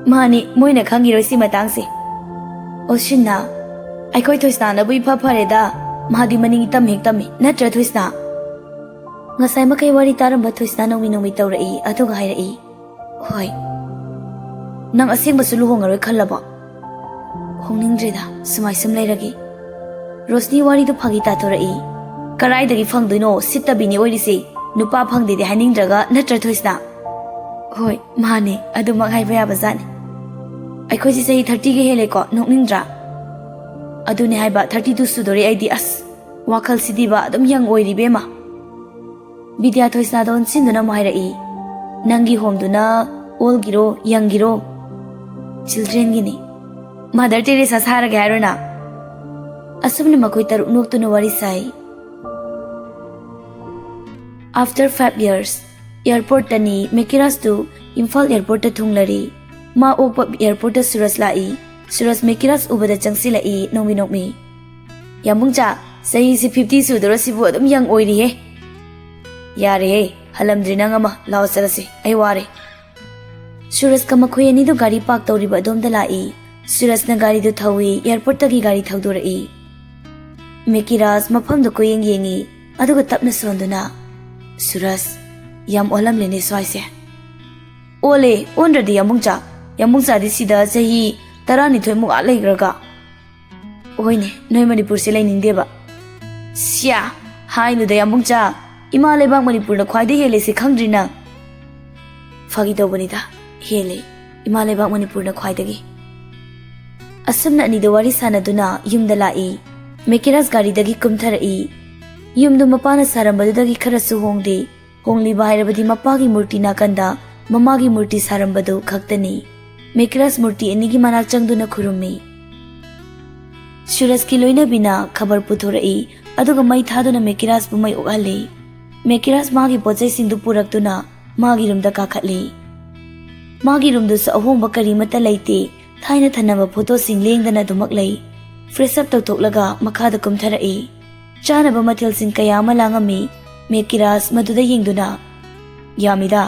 "ꯃꯥꯅꯤ, ꯃꯣꯏꯅ ꯈꯪꯉꯤꯔꯣꯏ ꯁꯤ ꯃꯇꯥꯡꯁꯦ꯫" ꯑꯣꯁꯤꯟꯅ, "ꯑꯩꯈꯣꯏ ꯊꯣꯏꯁꯅꯥꯅꯕꯨ ꯏꯐ ꯐꯔꯦꯗ, ꯃꯥꯗꯤ ꯃꯅꯤꯡ ꯏꯇꯝ ꯍꯦꯛ ꯇꯝꯃꯤ, ꯅꯠꯇ꯭ꯔ ꯊꯣꯏꯁꯅꯥ?" ꯉꯁꯥꯏ ꯃꯈꯩ ꯋꯥꯔꯤ ꯇꯥꯔꯝꯕ ꯊꯣꯏꯁꯅꯥ ꯅꯣꯡꯃꯤ ꯅꯣꯡꯃꯤ ꯇꯧꯔꯛꯏ, ꯑꯗꯨꯒ ꯍꯥꯏꯔꯛꯏ, "ꯍꯣꯏ꯫ ꯅꯪ ꯑꯁꯦꯡꯕꯁꯨ ꯂꯨꯍꯣꯡꯉꯔꯣꯏ ꯈꯜꯂꯕꯣ?" "ꯍꯣꯡꯅꯤꯡꯗ꯭ꯔꯦꯗ, ꯁꯨꯃꯥꯏ ꯁꯨꯝ ꯂꯩꯔꯒꯦ꯫" ꯔꯣꯁꯅꯤ ꯋꯥꯔꯤꯗꯨ ꯐꯥꯒꯤ ꯇꯥꯊꯣꯔꯛꯏ꯫ "ꯀꯔꯥꯏꯗꯒꯤ ꯐꯪꯗꯣꯏꯅꯣ? ꯁꯤꯠꯇꯕꯤꯅꯤ ꯑꯣꯏꯔꯤꯁꯦ꯫ ꯅꯨꯄꯥ ꯐꯪꯗꯦꯗꯤ ꯍꯥꯏꯅꯤꯡꯗ꯭ꯔꯒ, ꯅꯠꯇ꯭ꯔ ꯊꯣꯏꯁꯅꯥ?" "ꯍꯣꯏ, ꯃꯥꯅꯦ, ꯑꯗꯨꯃꯛ ꯍꯥꯏꯕ ꯌꯥꯕ ꯖꯥꯠꯅꯤ꯫ ꯑꯩꯈꯣꯏꯁꯦ ꯆꯍꯤ ꯊꯥꯔꯇꯤꯒ ꯍꯦꯜꯂꯦꯀꯣ, ꯅꯣꯛꯅꯤꯡꯗ꯭ꯔꯥ?" "ꯑꯗꯨꯅꯦ ꯍꯥꯏꯕ, ꯊꯥꯔꯇꯤ ꯇꯨ ꯁꯨꯗꯣꯔꯦ ꯑꯩꯗꯤ꯫ ꯑꯁ, ꯋꯥꯈꯜꯁꯤꯗꯤꯕ ꯑꯗꯨꯝ ꯌꯪ ꯑꯣꯏꯔꯤ ꯏꯕꯦꯝꯃ꯫" ꯕꯤꯗ꯭ꯌꯥ ꯊꯣꯏꯁꯅꯥꯗ ꯑꯣꯟꯁꯤꯟꯗꯨꯅ ꯑꯃꯨꯛ ꯍꯥꯏꯔꯛꯏ, "ꯅꯪꯒꯤ ꯍꯣꯝꯗꯨꯅ ꯑꯣꯜꯒꯤꯔꯣ, ꯌꯪꯒꯤꯔꯣ?" "ꯆꯤꯜꯗ꯭ꯔꯦꯟꯒꯤꯅꯤ꯫" "ꯃꯥꯗꯔ ꯇꯦꯔꯦꯁꯥ ꯁꯥꯔꯒꯦ ꯍꯥꯏꯔꯣ ꯅꯪ?" ꯑꯁꯨꯝꯅ ꯃꯈꯣꯏ ꯇꯔꯨꯛ ꯅꯣꯛꯇꯨꯅ ꯋꯥꯔꯤ ꯁꯥꯏ꯫ After five years, ꯑꯦꯌꯔꯄꯣꯔꯠꯇꯅꯤ꯫ ꯃꯦꯀꯤꯔꯥꯖꯇꯨ ꯏꯝꯐꯥꯜ ꯑꯦꯌꯔꯄꯣꯔꯠꯇ ꯊꯨꯡꯂꯔꯤ꯫ ꯃꯥ ꯑꯣꯛꯄ ꯑꯦꯌꯥꯔꯄꯣꯔꯠꯇ ꯁꯨꯔꯖ ꯂꯥꯛꯏ꯫ ꯁꯨꯔꯖ ꯃꯦꯀꯤꯔꯥꯖ ꯎꯕꯗ ꯆꯪꯁꯤꯜꯂꯛꯏ, ꯅꯣꯡꯃꯤ ꯅꯣꯡꯃꯤ꯫ "ꯌꯥꯝꯕꯨꯡꯆꯥ, ꯆꯍꯤꯁꯤ ꯐꯤꯐꯇꯤ ꯁꯨꯗꯣꯔꯁꯤꯕꯨ ꯑꯗꯨꯝ ꯌꯪ ꯑꯣꯏꯔꯤꯍꯦ꯫ ꯌꯥꯔꯦꯍꯦ, ꯍꯜꯂꯝꯗ꯭ꯔꯤ ꯅꯪ ꯑꯃ, ꯂꯥꯛꯑꯣ ꯆꯠꯂꯁꯤ, ꯑꯩ ꯋꯥꯔꯦ"꯫ ꯁꯨꯔꯖꯀ ꯃꯈꯣꯏ ꯑꯅꯤꯗꯨ ꯒꯥꯔꯤ ꯄꯥꯔꯛ ꯇꯧꯔꯤꯕ ꯑꯗꯣꯝꯗ ꯂꯥꯛꯏ꯫ ꯁꯨꯔꯖꯅ ꯒꯥꯔꯤꯗꯨ ꯊꯧꯏ, ꯑꯦꯌꯥꯔꯄꯣꯔꯠꯇꯒꯤ ꯒꯥꯔꯤ ꯊꯧꯗꯣꯔꯛꯏ꯫ ꯃꯦꯀꯤꯔꯥꯖ ꯃꯐꯝꯗꯨ ꯀꯣꯏꯌꯦꯡ ꯌꯦꯡꯏ, ꯑꯗꯨꯒ ꯇꯞꯅ ꯁꯣꯟꯗꯨꯅ, "ꯁꯨꯔꯖ, ꯌꯥꯝ ꯑꯣꯜꯂꯝꯂꯦꯅꯦ ꯁ꯭ꯋꯥꯏꯁꯦ"꯫ "ꯑꯣꯜꯂꯦ, ꯑꯣꯟꯗ꯭ꯔꯗꯤ ꯌꯥꯝꯕꯨꯡꯆꯥ꯫ ꯌꯥꯝꯕꯨꯡꯆꯥꯗꯤ ꯁꯤꯗ ꯆꯍꯤ ꯇꯔꯥꯅꯤꯊꯣꯏꯃꯨꯛ ꯑꯥ ꯂꯩꯈ꯭ꯔꯒ"꯫ "ꯍꯣꯏꯅꯦ, ꯅꯣꯏ ꯃꯅꯤꯄꯨꯔꯁꯦ ꯂꯩꯅꯤꯡꯗꯦꯕ"꯫ "ꯁ꯭ꯌꯥ, ꯍꯥꯏꯅꯨꯗ ꯌꯥꯝꯕꯨꯡꯆꯥ, ꯏꯃꯥ ꯂꯩꯕꯥꯛ ꯃꯅꯤꯄꯨꯔꯅ ꯈ꯭ꯋꯥꯏꯗꯒꯤ ꯍꯦꯜꯂꯦꯁꯦ ꯈꯪꯗ꯭ꯔꯤ ꯅꯪ?" "ꯐꯥꯒꯤ ꯇꯧꯕꯅꯤꯗ, ꯍꯦꯜꯂꯦ, ꯏꯃꯥ ꯂꯩꯕꯥꯛ ꯃꯅꯤꯄꯨꯔꯅ ꯈ꯭ꯋꯥꯏꯗꯒꯤ"꯫ ꯑꯁꯨꯝꯅ ꯑꯅꯤꯗꯨ ꯋꯥꯔꯤ ꯁꯥꯟꯅꯗꯨꯅ ꯌꯨꯝꯗ ꯂꯥꯛꯏ꯫ ꯃꯦꯀꯤꯔꯥꯖ ꯒꯥꯔꯤꯗꯒꯤ ꯀꯨꯝꯊꯔꯛꯏ꯫ ꯌꯨꯝꯗꯨ ꯃꯄꯥꯅ ꯁꯥꯔꯝꯕꯗꯨꯗꯒꯤ ꯈꯔꯁꯨ ꯍꯣꯡꯗꯦ꯫ ꯍꯣꯡꯂꯤꯕ ꯍꯥꯏꯔꯕꯗꯤ ꯃꯄꯥꯒꯤ ꯃꯨꯔꯇꯤ ꯅꯥꯀꯟꯗ ꯃꯃꯥꯒꯤ ꯃꯨꯔꯇꯤ ꯁꯥꯔꯝꯕꯗꯨ ꯈꯛꯇꯅꯤ꯫ ꯃꯦꯀꯤꯔꯥꯖ ꯃꯨꯔꯇꯤ ꯑꯅꯤꯒꯤ ꯃꯅꯥꯛ ꯆꯪꯗꯨꯅ ꯈꯨꯔꯨꯝꯃꯤ꯫ ꯁꯨꯔꯖꯀꯤ ꯂꯣꯏꯅꯕꯤꯅ ꯈꯕꯔ ꯄꯨꯊꯣꯔꯛꯏ, ꯑꯗꯨꯒ ꯃꯩ ꯊꯥꯗꯨꯅ ꯃꯦꯀꯤꯔꯥꯖꯄꯨ ꯃꯩ ꯑꯣꯛꯍꯜꯂꯤ꯫ ꯃꯦꯀꯤꯔꯥꯖ ꯃꯥꯒꯤ ꯄꯣꯠꯆꯩꯁꯤꯡꯗꯨ ꯄꯨꯔꯛꯇꯨꯅ ꯃꯥꯒꯤ ꯔꯨꯝꯗ ꯀꯥꯈꯠꯂꯤ꯫ ꯃꯥꯒꯤ ꯔꯨꯝꯗꯨꯁꯨ ꯑꯍꯣꯡꯕ ꯀꯔꯤꯃꯠꯇ ꯂꯩꯇꯦ꯫ ꯊꯥꯏꯅ ꯊꯅꯕ ꯐꯣꯇꯣꯁꯤꯡ ꯂꯦꯡꯗꯅ ꯑꯗꯨꯃꯛ ꯂꯩ꯫ ꯐ꯭ꯔꯦꯁ ꯑꯞ ꯇꯧꯊꯣꯛꯂꯒ ꯃꯈꯥꯗ ꯀꯨꯝꯊꯔꯛꯏ꯫ ꯆꯥꯅꯕ ꯃꯊꯦꯜꯁꯤꯡ ꯀꯌꯥ ꯑꯃ ꯂꯥꯡꯉꯝꯃꯤ꯫ ꯃꯦꯀꯤꯔꯥꯖ ꯃꯗꯨꯗ ꯌꯦꯡꯗꯨꯅ, "ꯌꯥꯝꯃꯤꯗ꯫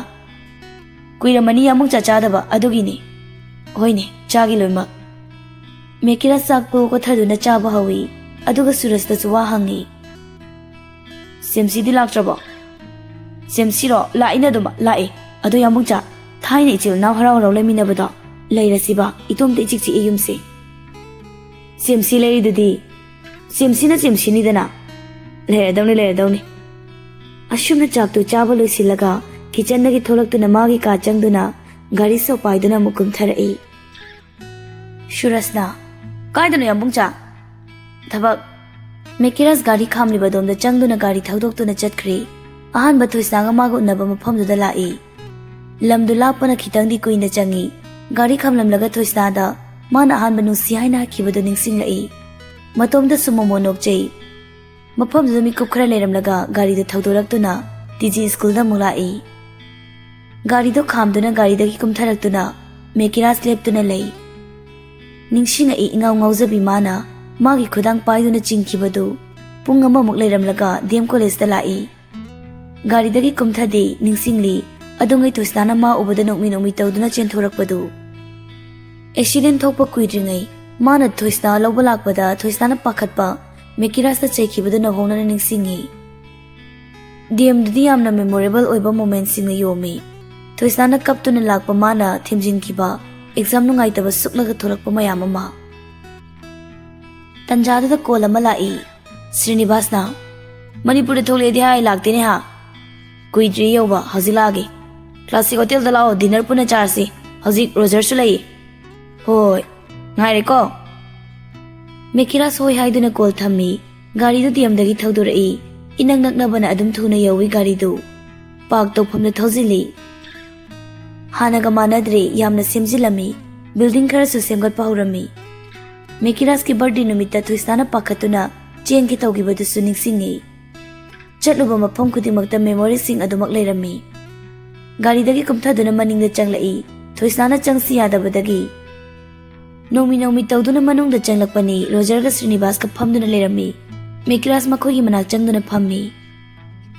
ꯀꯨꯏꯔꯝꯃꯅꯤ ꯌꯥꯝꯕꯨꯡꯆꯥ ꯆꯥꯗꯕ, ꯑꯗꯨꯒꯤꯅꯤ"꯫ "ꯍꯣꯏꯅꯦ, ꯆꯥꯒꯦ ꯂꯣꯏꯃꯛ"꯫ ꯃꯦꯀꯤꯔꯥꯖ ꯆꯥꯛꯇꯨ ꯀꯣꯊꯗꯨꯅ ꯆꯥꯕ ꯍꯧꯏ, ꯑꯗꯨꯒ ꯁꯨꯔꯖꯇꯁꯨ ꯋꯥ ꯍꯪꯏ꯫ "ꯁꯦꯝꯁꯤꯗꯤ ꯂꯥꯛꯇ꯭ꯔꯕꯣ?" "ꯁꯦꯝꯁꯤꯔꯣ? ꯂꯥꯛꯏꯅ ꯑꯗꯨꯝ, ꯂꯥꯛꯑꯦ꯫ ꯑꯗꯣ ꯌꯥꯝꯕꯨꯡꯆꯥ, ꯊꯥꯏꯅ ꯏꯆꯤꯜ ꯏꯅꯥꯎ ꯍꯔꯥꯎ ꯍꯔꯥꯎ ꯂꯩꯃꯤꯟꯅꯕꯗꯣ ꯂꯩꯔꯁꯤꯕ? ꯏꯇꯣꯝꯇ ꯏꯆꯤꯛ ꯆꯤꯛꯑꯦ ꯌꯨꯝꯁꯦ"꯫ "ꯁꯦꯝꯁꯤ ꯂꯩꯔꯤꯗꯨꯗꯤ"꯫ "ꯁꯦꯝꯁꯤꯅ ꯁꯦꯝꯁꯤꯅꯤꯗꯅ"꯫ "ꯂꯩꯔꯗꯧꯅꯤ, ꯂꯩꯔꯗꯧꯅꯤ"꯫ ꯑꯁꯨꯝꯅ ꯆꯥꯛꯇꯨ ꯆꯥꯕ ꯂꯣꯏꯁꯤꯜꯂꯒ ꯀꯤꯆꯟꯗꯒꯤ ꯊꯣꯛꯂꯛꯇꯨꯅ ꯃꯥꯒꯤ ꯀꯥ ꯆꯪꯗꯨꯅ ꯒꯥꯔꯤ ꯁꯣ ꯄꯥꯏꯗꯨꯅ ꯑꯃꯨꯛ ꯀꯨꯝꯊꯔꯛꯏ꯫ ꯁꯨꯔꯖꯅ, "ꯀꯥꯏꯗꯅꯣ ꯌꯥꯝꯕꯨꯡꯆꯥ?" "ꯊꯕꯛ"꯫ ꯃꯦꯀꯤꯔꯥꯖ ꯒꯥꯔꯤ ꯈꯥꯝꯂꯤꯕ ꯑꯗꯣꯝꯗ ꯆꯪꯗꯨꯅ ꯒꯥꯔꯤ ꯊꯧꯗꯣꯛꯇꯨꯅ ꯆꯠꯈ꯭ꯔꯦ꯫ ꯑꯍꯥꯟꯕ ꯊꯣꯏꯁꯅꯥꯒ ꯃꯥꯒ ꯎꯅꯕ ꯃꯐꯝꯗꯨꯗ ꯂꯥꯛꯏ꯫ ꯂꯝꯗꯨ ꯂꯥꯞꯄꯅ ꯈꯤꯇꯪꯗꯤ ꯀꯨꯏꯅ ꯆꯪꯏ꯫ ꯒꯥꯔꯤ ꯈꯥꯝꯂꯝꯂꯒ ꯊꯣꯏꯁꯅꯥꯗ ꯃꯥꯅ ꯑꯍꯥꯟꯕ ꯅꯨꯡꯁꯤ ꯍꯥꯏꯅ ꯍꯥꯏꯈꯤꯕꯗꯨ ꯅꯤꯡꯁꯤꯡꯂꯛꯏ꯫ ꯃꯇꯣꯝꯇꯁꯨ ꯃꯣꯃꯣꯟ ꯅꯣꯛꯆꯩ꯫ ꯃꯐꯝꯗꯨꯗ ꯃꯤꯀꯨꯞ ꯈꯔ ꯂꯩꯔꯝꯂꯒ ꯒꯥꯔꯤꯗꯨ ꯊꯧꯗꯣꯔꯛꯇꯨꯅ ꯇꯤ ꯖꯤ ꯁ꯭ꯀꯨꯜꯗ ꯑꯃꯨꯛ ꯂꯥꯛꯏ꯫ ꯒꯥꯔꯤꯗꯨ ꯈꯥꯝꯗꯨꯅ ꯒꯥꯔꯤꯗꯒꯤ ꯀꯨꯝꯊꯔꯛꯇꯨꯅ ꯃꯦꯀꯤꯔꯥꯁ ꯂꯦꯞꯇꯨꯅ ꯂꯩ꯫ ꯅꯤꯡꯁꯤꯡꯉꯛꯏ ꯏꯉꯥꯎ ꯉꯥꯎꯖꯕꯤ ꯃꯥꯅ ꯃꯥꯒꯤ ꯈꯨꯗꯥꯡ ꯄꯥꯏꯗꯨꯅ ꯆꯤꯡꯈꯤꯕꯗꯨ꯫ ꯄꯨꯡ ꯑꯃꯃꯨꯛ ꯂꯩꯔꯝꯂꯒ ꯗꯤ ꯑꯦꯝ ꯀꯣꯂꯦꯖꯇ ꯂꯥꯛꯏ꯫ ꯒꯥꯔꯤꯗꯒꯤ ꯀꯨꯝꯊꯗꯦ, ꯅꯤꯡꯁꯤꯡꯂꯤ꯫ ꯑꯗꯨꯉꯩ ꯊꯣꯏꯁꯅꯥꯅ ꯃꯥ ꯎꯕꯗ ꯅꯣꯛꯃꯤ ꯅꯣꯛꯃꯤ ꯇꯧꯗꯨꯅ ꯆꯦꯟꯊꯣꯔꯛꯄꯗꯨ꯫ ꯑꯦꯛꯁꯤꯗꯦꯟ ꯊꯣꯛꯄ ꯀꯨꯏꯗ꯭ꯔꯤꯉꯩ ꯃꯥꯅ ꯊꯣꯏꯁꯅꯥ ꯂꯧꯕ ꯂꯥꯛꯄꯗ ꯊꯣꯏꯁꯅꯥꯅ ꯄꯥꯈꯠꯄ, ꯃꯦꯀꯤꯔꯥꯁꯇ ꯆꯩꯈꯤꯕꯗꯨ ꯅꯧꯍꯧꯅꯅ ꯅꯤꯡꯁꯤꯡꯉꯤ꯫ ꯗꯤ ꯑꯦꯝꯗꯨꯗꯤ ꯌꯥꯝꯅ ꯃꯦꯃꯣꯔꯦꯕꯜ ꯑꯣꯏꯕ ꯃꯣꯃꯦꯟꯁꯤꯡꯅ ꯌꯣꯝꯃꯤ꯫ ꯊꯣꯏꯁꯅꯥꯅ ꯀꯞꯇꯨꯅ ꯂꯥꯛꯄ ꯃꯥꯅ ꯊꯦꯝꯖꯤꯟꯈꯤꯕ, ꯑꯦꯛꯖꯥꯝ ꯅꯨꯡꯉꯥꯏꯇꯕ ꯁꯨꯛꯂꯒ ꯊꯣꯔꯛꯄ ꯃꯌꯥꯝ ꯑꯃ꯫ ꯇꯟꯖꯥꯗꯨꯗ ꯀꯣꯜ ꯑꯃ ꯂꯥꯛꯏ꯫ ꯁ꯭ꯔꯤꯅꯤꯕꯥꯁꯅ, "ꯃꯅꯤꯄꯨꯔꯗ ꯊꯣꯛꯂꯛꯑꯦꯗꯤ ꯍꯥꯏ ꯂꯥꯛꯇꯦꯅꯦ ꯍꯥ? ꯀꯨꯏꯗ꯭ꯔꯤ ꯌꯧꯕ, ꯍꯧꯖꯤꯛ ꯂꯥꯛꯑꯒꯦ꯫ ꯀ꯭ꯂꯥꯁꯤꯛ ꯍꯣꯇꯦꯜꯗ ꯂꯥꯛꯑꯣ, ꯗꯤꯅꯔ ꯄꯨꯟꯅ ꯆꯥꯔꯁꯤ꯫ ꯍꯧꯖꯤꯛ ꯔꯣꯖꯔꯁꯨ ꯂꯩ꯫" "ꯍꯣꯏ, ꯉꯥꯏꯔꯦꯀꯣ꯫" ꯃꯦꯀꯤꯔꯥꯁ ꯍꯣꯏ ꯍꯥꯏꯗꯨꯅ ꯀꯣꯜ ꯊꯝꯃꯤ꯫ ꯒꯥꯔꯤꯗꯨ ꯗꯤ ꯑꯦꯝꯗꯒꯤ ꯊꯧꯗꯣꯔꯛꯏ꯫ ꯏꯅꯛ ꯅꯛꯅꯕꯅ ꯑꯗꯨꯝ ꯊꯨꯅ ꯌꯧꯏ ꯒꯥꯔꯤꯗꯨ꯫ ꯄꯥꯔꯛ ꯇꯧꯐꯝꯗ ꯊꯧꯖꯤꯜꯂꯤ꯫ ꯍꯥꯟꯅꯒ ꯃꯥꯟꯅꯗ꯭ꯔꯦ, ꯌꯥꯝꯅ ꯁꯦꯝꯖꯤꯜꯂꯝꯃꯤ꯫ ꯕꯤꯜꯗꯤꯡ ꯈꯔꯁꯨ ꯁꯦꯝꯒꯠꯄ ꯍꯧꯔꯝꯃꯤ꯫ ꯃꯦꯀꯤꯔꯥꯁꯀꯤ ꯕꯥꯔꯗꯦ ꯅꯨꯃꯤꯠꯇ ꯊꯣꯏꯁꯅꯥꯅ ꯄꯥꯈꯠꯇꯨꯅ ꯆꯦꯟꯒꯦ ꯇꯧꯈꯤꯕꯗꯨꯁꯨ ꯅꯤꯡꯁꯤꯡꯉꯤ꯫ ꯆꯠꯂꯨꯕ ꯃꯐꯝ ꯈꯨꯗꯤꯡꯃꯛꯇ ꯃꯦꯃꯣꯔꯤꯁꯤꯡ ꯑꯗꯨꯃꯛ ꯂꯩꯔꯝꯃꯤ꯫ ꯒꯥꯔꯤꯗꯒꯤ ꯀꯨꯝꯊꯗꯨꯅ ꯃꯅꯤꯡꯗ ꯆꯪꯂꯛꯏ꯫ ꯊꯣꯏꯁꯅꯥꯅ ꯆꯪꯁꯤ ꯌꯥꯗꯕꯗꯒꯤ ꯅꯣꯡꯃꯤ ꯅꯣꯡꯃꯤ ꯇꯧꯗꯨꯅ ꯃꯅꯨꯡꯗ ꯆꯪꯂꯛꯄꯅꯤ꯫ ꯔꯣꯖꯔꯒ ꯁ꯭ꯔꯤꯅꯤꯕꯥꯁꯀ ꯐꯝꯗꯨꯅ ꯂꯩꯔꯝꯃꯤ꯫ ꯃꯦꯀꯤꯔꯥꯁ ꯃꯈꯣꯏꯒꯤ ꯃꯅꯥꯛ ꯆꯪꯗꯨꯅ ꯐꯝꯃꯤ꯫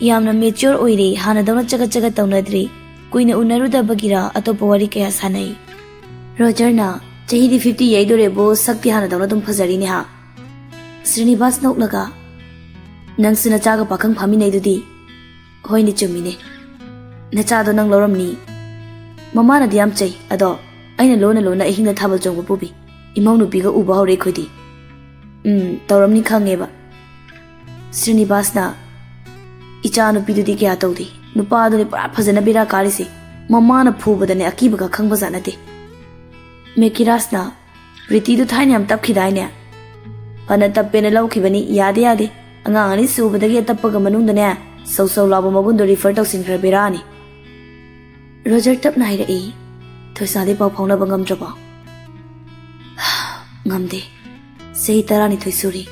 ꯌꯥꯝꯅ ꯃꯦꯆ꯭ꯌꯣꯔ ꯑꯣꯏꯔꯦ, ꯍꯥꯟꯅꯗꯧꯅ ꯆꯒꯠ ꯆꯒꯠ ꯇꯧꯅꯗ꯭ꯔꯦ꯫ ꯀꯨꯏꯅ ꯎꯅꯔꯨꯗꯕꯒꯤꯔ ꯑꯇꯣꯞꯄ ꯋꯥꯔꯤ ꯀꯌꯥ ꯁꯥꯟꯅꯩ꯫ ꯔꯣꯖꯔꯅ, "ꯆꯍꯤꯗꯤ ꯐꯤꯐꯇꯤ ꯌꯩꯗꯣꯔꯦꯕꯨ, ꯁꯛꯇꯤ ꯍꯥꯟꯅꯗꯧꯅ ꯑꯗꯨꯝ ꯐꯖꯔꯤꯅꯦ ꯍꯥ?" ꯁ꯭ꯔꯤꯅꯤꯕꯥꯁ ꯅꯣꯛꯂꯒ, "ꯅꯪꯁꯨ ꯅꯆꯥꯒ ꯄꯥꯈꯪ ꯐꯥꯃꯤꯟꯅꯩꯗꯨꯗꯤ?" "ꯍꯣꯏꯅꯦ, ꯆꯨꯝꯃꯤꯅꯦ꯫ ꯅꯆꯥꯗꯣ ꯅꯪ ꯂꯧꯔꯝꯅꯤ꯫ ꯃꯃꯥꯅꯗꯤ ꯌꯥꯝ ꯆꯩ, ꯑꯗꯣ ꯑꯩꯅ ꯂꯣꯟꯅ ꯂꯣꯟꯅ ꯑꯍꯤꯡꯗ ꯊꯥꯕꯜ ꯆꯣꯡꯕ ꯄꯨꯕꯤ꯫ ꯏꯃꯧ ꯅꯨꯄꯤꯒ ꯎꯕ ꯍꯧꯔꯦ ꯑꯩꯈꯣꯏꯗꯤ꯫ ꯎꯝ, ꯇꯧꯔꯝꯅꯤ ꯈꯪꯉꯦꯕ꯫" ꯁ꯭ꯔꯤꯅꯤꯕꯥꯁꯅ, "ꯏꯆꯥ ꯅꯨꯄꯤꯗꯨꯗꯤ ꯀꯌꯥ ꯇꯧꯗꯦ꯫ ꯅꯨꯄꯥꯗꯨꯅꯤ ꯄꯨꯔꯥ ꯐꯖꯅ ꯕꯦꯔꯥ ꯀꯥꯔꯤꯁꯦ꯫ ꯃꯃꯥꯅ ꯐꯨꯕꯗꯅꯦ ꯑꯀꯤꯕꯒ ꯈꯪꯕꯖꯥꯠ ꯅꯠꯇꯦ꯫" ꯃꯦꯀꯤꯔꯥꯁꯅ, "ꯄ꯭ꯔꯤꯇꯤꯗꯨ ꯊꯥꯏꯅ ꯌꯥꯝ ꯇꯞꯈꯤꯗꯥꯏꯅꯦ?" "ꯐꯅ ꯇꯞꯄꯦꯅ ꯂꯧꯈꯤꯕꯅꯤ, ꯌꯥꯗꯦ ꯌꯥꯗꯦ꯫ ꯑꯉꯥꯡ ꯑꯅꯤ ꯁꯨꯕꯗꯒꯤ ꯑꯇꯞꯄꯒ ꯃꯅꯨꯡꯗꯅꯦ ꯁꯧ ꯁꯧ ꯂꯥꯎꯕ ꯃꯒꯨꯟꯗꯣ ꯔꯤꯐꯔ ꯇꯧꯁꯤꯟꯈ꯭ꯔ ꯕꯦꯔꯥꯅꯤ꯫" ꯔꯣꯖꯔ ꯇꯞꯅ ꯍꯥꯏꯔꯛꯏ, "ꯊꯣꯏꯁꯥꯗꯤ ꯄꯥꯎ ꯐꯥꯎꯅꯕ ꯉꯝꯗ꯭ꯔꯕꯣ?" "ꯉꯝꯗꯦ꯫ ꯆꯍꯤ ꯇꯔꯥꯅꯤꯊꯣꯏ ꯁꯨꯔꯦ꯫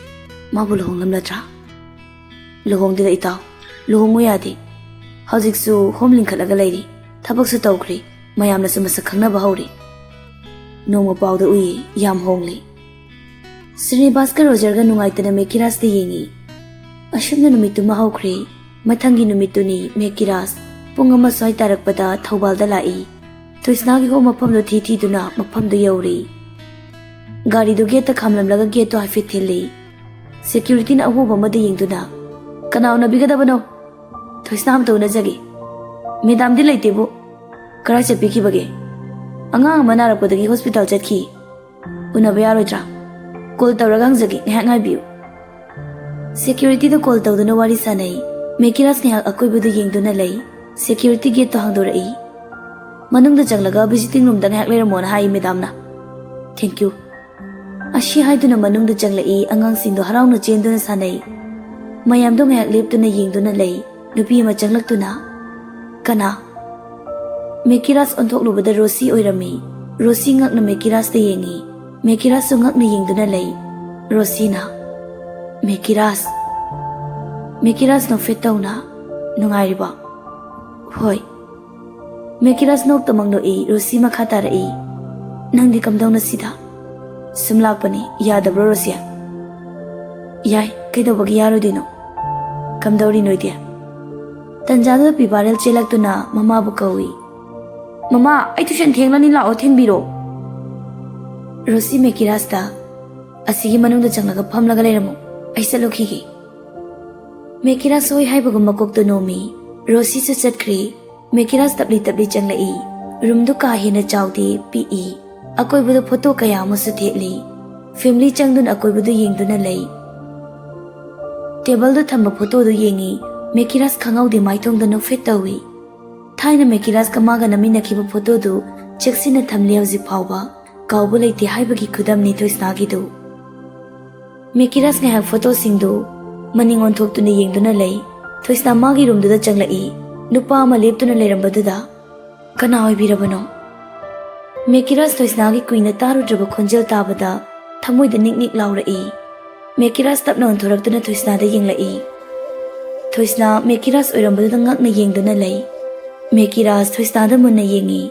ꯃꯥꯕꯨ ꯂꯨꯍꯣꯡꯂꯝꯂꯗ꯭ꯔꯥ?" "ꯂꯨꯍꯣꯡꯗꯦꯗ ꯏꯇꯥꯎ, ꯂꯨꯍꯣꯡꯉꯨ ꯌꯥꯗꯦ꯫ ꯍꯧꯖꯤꯛꯁꯨ ꯍꯣꯝ ꯂꯤꯡꯈꯠꯂꯒ ꯂꯩꯔꯤ꯫ ꯊꯕꯛꯁꯨ ꯇꯧꯈ꯭ꯔꯦ꯫ ꯃꯌꯥꯝꯅꯁꯨ ꯃꯁꯛ ꯈꯪꯅꯕ ꯍꯧꯔꯦ꯫ ꯅꯣꯡꯃ ꯄꯥꯎꯗ ꯎꯏ, ꯌꯥꯝ ꯍꯣꯡꯂꯦ꯫ ꯁ꯭ꯔꯤꯅꯤꯕꯥꯁꯀ ꯔꯣꯖꯔꯒ ꯅꯨꯡꯉꯥꯏꯇꯅ ꯃꯦꯀꯤꯔꯥꯁꯇ ꯌꯦꯡꯉꯤ꯫ ꯑꯁꯨꯝꯅ ꯅꯨꯃꯤꯠꯇꯨꯃ ꯍꯧꯈ꯭ꯔꯦ꯫ ꯃꯊꯪꯒꯤ ꯅꯨꯃꯤꯠꯇꯨꯅꯤ ꯃꯦꯀꯤꯔꯥꯁ ꯄꯨꯡ ꯑꯃ ꯁ꯭ꯋꯥꯏ ꯇꯥꯔꯛꯄꯗ ꯊꯧꯕꯥꯜꯗ ꯂꯥꯛꯏ꯫ ꯊꯣꯏꯁꯅꯥꯒꯤ ꯍꯣꯝ ꯃꯐꯝꯗꯨ ꯊꯤ ꯊꯤꯗꯨꯅ ꯃꯐꯝꯗꯨ ꯌꯧꯔꯦ꯫ ꯒꯥꯔꯤꯗꯨ ꯒꯦꯠꯇ ꯈꯥꯝꯂꯝꯂꯒ ꯒꯦꯠꯇꯨ ꯍꯥꯏꯐꯦꯠ ꯊꯤꯜꯂꯤ꯫ ꯁꯦꯀ꯭ꯌꯨꯔꯤꯇꯤꯅ ꯑꯍꯣꯕ ꯑꯃꯗ ꯌꯦꯡꯗꯨꯅ, "ꯀꯅꯥ ꯎꯅꯕꯤꯒꯗꯕꯅꯣ?" "ꯊꯣꯏꯁꯅꯥ ꯑꯃꯇ ꯎꯅꯖꯒꯦ꯫" "ꯃꯦꯗꯥꯝꯗꯤ ꯂꯩꯇꯦꯕꯨ?" "ꯀꯔꯥꯏ ꯆꯠꯄꯤꯈꯤꯕꯒꯦ?" "ꯑꯉꯥꯡ ꯑꯃ ꯅꯥꯔꯛꯄꯗꯒꯤ ꯍꯣꯁꯄꯤꯇꯥꯜ ꯆꯠꯈꯤ꯫" "ꯎꯅꯕ ꯌꯥꯔꯣꯏꯗ꯭ꯔꯥ?" "ꯀꯣꯜ ꯇꯧꯔꯒ ꯍꯪꯖꯒꯦ, ꯉꯥꯏꯍꯥꯛ ꯉꯥꯏꯕꯤꯌꯨ꯫" ꯁꯦꯀ꯭ꯌꯨꯔꯤꯇꯤꯗ ꯀꯣꯜ ꯇꯧꯗꯨꯅ ꯋꯥꯔꯤ ꯁꯥꯅꯩ꯫ ꯃꯦꯀꯤꯔꯥꯁ ꯉꯥꯏꯍꯥꯛ ꯑꯀꯣꯏꯕꯗꯨ ꯌꯦꯡꯗꯨꯅ ꯂꯩ꯫ ꯁꯦꯀ꯭ꯌꯨꯔꯤꯇꯤ ꯒꯦꯠꯇꯨ ꯍꯥꯡꯗꯣꯔꯛꯏ꯫ "ꯃꯅꯨꯡꯗ ꯆꯪꯂꯒ ꯚꯤꯖꯤꯇꯤꯡ ꯔꯨꯝꯗ ꯉꯥꯏꯍꯥꯛ ꯂꯩꯔꯝꯃꯣꯅ ꯍꯥꯏ ꯃꯦꯗꯥꯝꯅ꯫" "ꯊꯦꯡꯀ꯭ꯌꯨ꯫" ꯑꯁꯤ ꯍꯥꯏꯗꯨꯅ ꯃꯅꯨꯡꯗ ꯆꯪꯂꯛꯏ꯫ ꯑꯉꯥꯡꯁꯤꯡꯗꯣ ꯍꯔꯥꯎꯅ ꯆꯦꯟꯗꯨꯅ ꯁꯥꯟꯅꯩ꯫ ꯃꯌꯥꯝꯗꯣ ꯉꯥꯏꯍꯥꯛ ꯂꯦꯞꯇꯨꯅ ꯌꯦꯡꯗꯨꯅ ꯂꯩ꯫ ꯅꯨꯄꯤ ꯑꯃ ꯆꯪꯂꯛꯇꯨꯅ, "ꯀꯅꯥ?" ꯃꯦꯀꯤꯔꯥꯁ ꯑꯣꯟꯊꯣꯛꯂꯨꯕꯗ ꯔꯣꯁꯤ ꯑꯣꯏꯔꯝꯃꯤ꯫ ꯔꯣꯁꯤ ꯉꯛꯅ ꯃꯦꯀꯤꯔꯥꯁꯇ ꯌꯦꯡꯉꯤ꯫ ꯃꯦꯀꯤꯔꯥꯁꯁꯨ ꯉꯛꯅ ꯌꯦꯡꯗꯨꯅ ꯂꯩ꯫ ꯔꯣꯁꯤꯅ, "ꯃꯦꯀꯤꯔꯥꯁ꯫" ꯃꯦꯀꯤꯔꯥꯁ ꯅꯣꯛꯐꯦꯠ ꯇꯧꯅ, "ꯅꯨꯡꯉꯥꯏꯔꯤꯕꯣ?" "ꯍꯣꯏ꯫" ꯃꯦꯀꯤꯔꯥꯁ ꯅꯣꯛꯇꯃꯛ ꯅꯣꯛꯏ꯫ ꯔꯣꯁꯤ ꯃꯈꯥ ꯇꯥꯔꯛꯏ, "ꯅꯪꯗꯤ ꯀꯝꯗꯧꯅ ꯁꯤꯗ?" "ꯁꯨꯝ ꯂꯥꯛꯄꯅꯤ꯫ ꯌꯥꯗꯕ꯭ꯔꯣ ꯔꯣꯁꯤ?" "ꯌꯥꯏ, ꯀꯩꯗꯧꯕꯒꯤ ꯌꯥꯔꯣꯏꯗꯣꯏꯅꯣ?" "ꯀꯝꯗꯧꯔꯤ ꯅꯣꯏꯗꯤ?" ꯇꯟꯖꯥꯗꯨꯗ ꯄꯤꯕꯥꯔꯦꯜ ꯆꯦꯜꯂꯛꯇꯨꯅ ꯃꯃꯥꯕꯨ ꯀꯧꯏ꯫ "ꯃꯃꯥ, ꯑꯩ ꯇꯨꯏꯁꯟ ꯊꯦꯡꯂꯅꯤ, ꯂꯥꯛꯑꯣ, ꯊꯤꯟꯕꯤꯔꯣ꯫" ꯔꯣꯁꯤ ꯃꯦꯀꯤꯔꯥꯁꯇ, "ꯑꯁꯤꯒꯤ ꯃꯅꯨꯡꯗ ꯆꯪꯂꯒ ꯐꯝꯂꯒ ꯂꯩꯔꯝꯃꯨ, ꯑꯩ ꯆꯠꯂꯨꯈꯤꯒꯦ꯫" ꯃꯦꯀꯤꯔꯥꯁ ꯍꯣꯏ ꯍꯥꯏꯕꯒꯨꯝ ꯃꯀꯣꯛꯇꯣ ꯅꯣꯝꯃꯤ꯫ ꯔꯣꯁꯤꯁꯨ ꯆꯠꯈ꯭ꯔꯦ꯫ ꯃꯦꯀꯤꯔꯥꯁ ꯇꯞꯂꯤ ꯇꯞꯂꯤ ꯆꯪꯂꯛꯏ꯫ ꯔꯨꯝꯗꯨ ꯀꯥ ꯍꯦꯟꯅ ꯆꯥꯎꯗꯦ, ꯄꯤꯛꯏ꯫ ꯑꯀꯣꯏꯕꯗ ꯐꯣꯇꯣ ꯀꯌꯥ ꯑꯃꯁꯨ ꯊꯦꯠꯂꯤ꯫ ꯐꯦꯃꯤꯂꯤ ꯆꯪꯗꯨꯅ ꯑꯀꯣꯏꯕꯗꯨ ꯌꯦꯡꯗꯨꯅ ꯂꯩ꯫ ꯇꯦꯕꯜꯗ ꯊꯝꯕ ꯐꯣꯇꯣꯗꯨ ꯌꯦꯡꯉꯤ꯫ ꯃꯦꯀꯤꯔꯥꯁ ꯈꯪꯍꯧꯗꯦ ꯃꯥꯏꯊꯣꯡꯗ ꯅꯣꯛꯐꯦꯠ ꯇꯧꯏ꯫ ꯊꯥꯏꯅ ꯃꯦꯀꯤꯔꯥꯁꯀ ꯃꯥꯒ ꯅꯝꯃꯤꯟꯅꯈꯤꯕ ꯐꯣꯇꯣꯗꯨ ꯆꯦꯛꯁꯤꯟꯅ ꯊꯝꯂꯤ ꯍꯧꯖꯤꯛ ꯐꯥꯎꯕ꯫ ꯀꯥꯎꯕ ꯂꯩꯇꯦ ꯍꯥꯏꯕꯒꯤ ꯈꯨꯗꯝꯅꯤ ꯊꯣꯏꯁꯅꯥꯒꯤꯗꯨ꯫ ꯃꯦꯀꯤꯔꯥꯁ ꯉꯥꯏꯍꯥꯛ ꯐꯣꯇꯣꯁꯤꯡꯗꯨ ꯃꯅꯤꯡ ꯑꯣꯟꯊꯣꯛꯇꯨꯅ ꯌꯦꯡꯗꯨꯅ ꯂꯩ꯫ ꯊꯣꯏꯁꯅꯥ ꯃꯥꯒꯤ ꯔꯨꯝꯗꯨꯗ ꯆꯪꯂꯛꯏ꯫ ꯅꯨꯄꯥ ꯑꯃ ꯂꯦꯞꯇꯨꯅ ꯂꯩꯔꯝꯕꯗꯨꯗ, "ꯀꯅꯥ ꯑꯣꯏꯕꯤꯔꯕꯅꯣ?" ꯃꯦꯀꯤꯔꯥꯁ ꯊꯣꯏꯁꯅꯥꯒꯤ ꯀꯨꯏꯅ ꯇꯥꯔꯨꯗ꯭ꯔꯕ ꯈꯣꯟꯖꯦꯜ ꯇꯥꯕꯗ ꯊꯃꯣꯏꯗ ꯅꯤꯛ ꯅꯤꯛ ꯂꯥꯎꯔꯛꯏ꯫ ꯃꯦꯀꯤꯔꯥꯁ ꯇꯞꯅ ꯑꯣꯟꯊꯣꯔꯛꯇꯨꯅ ꯊꯣꯏꯁꯅꯥꯗ ꯌꯦꯡꯂꯛꯏ꯫ ꯊꯣꯏꯁꯅꯥ ꯃꯦꯀꯤꯔꯥꯁ ꯑꯣꯏꯔꯝꯕꯗꯨꯗ ꯉꯛꯅ ꯌꯦꯡꯗꯨꯅ ꯂꯩ꯫ ꯃꯦꯀꯤꯔꯥꯁ ꯊꯣꯏꯁꯅꯥꯗ ꯃꯨꯟꯅ ꯌꯦꯡꯉꯤ꯫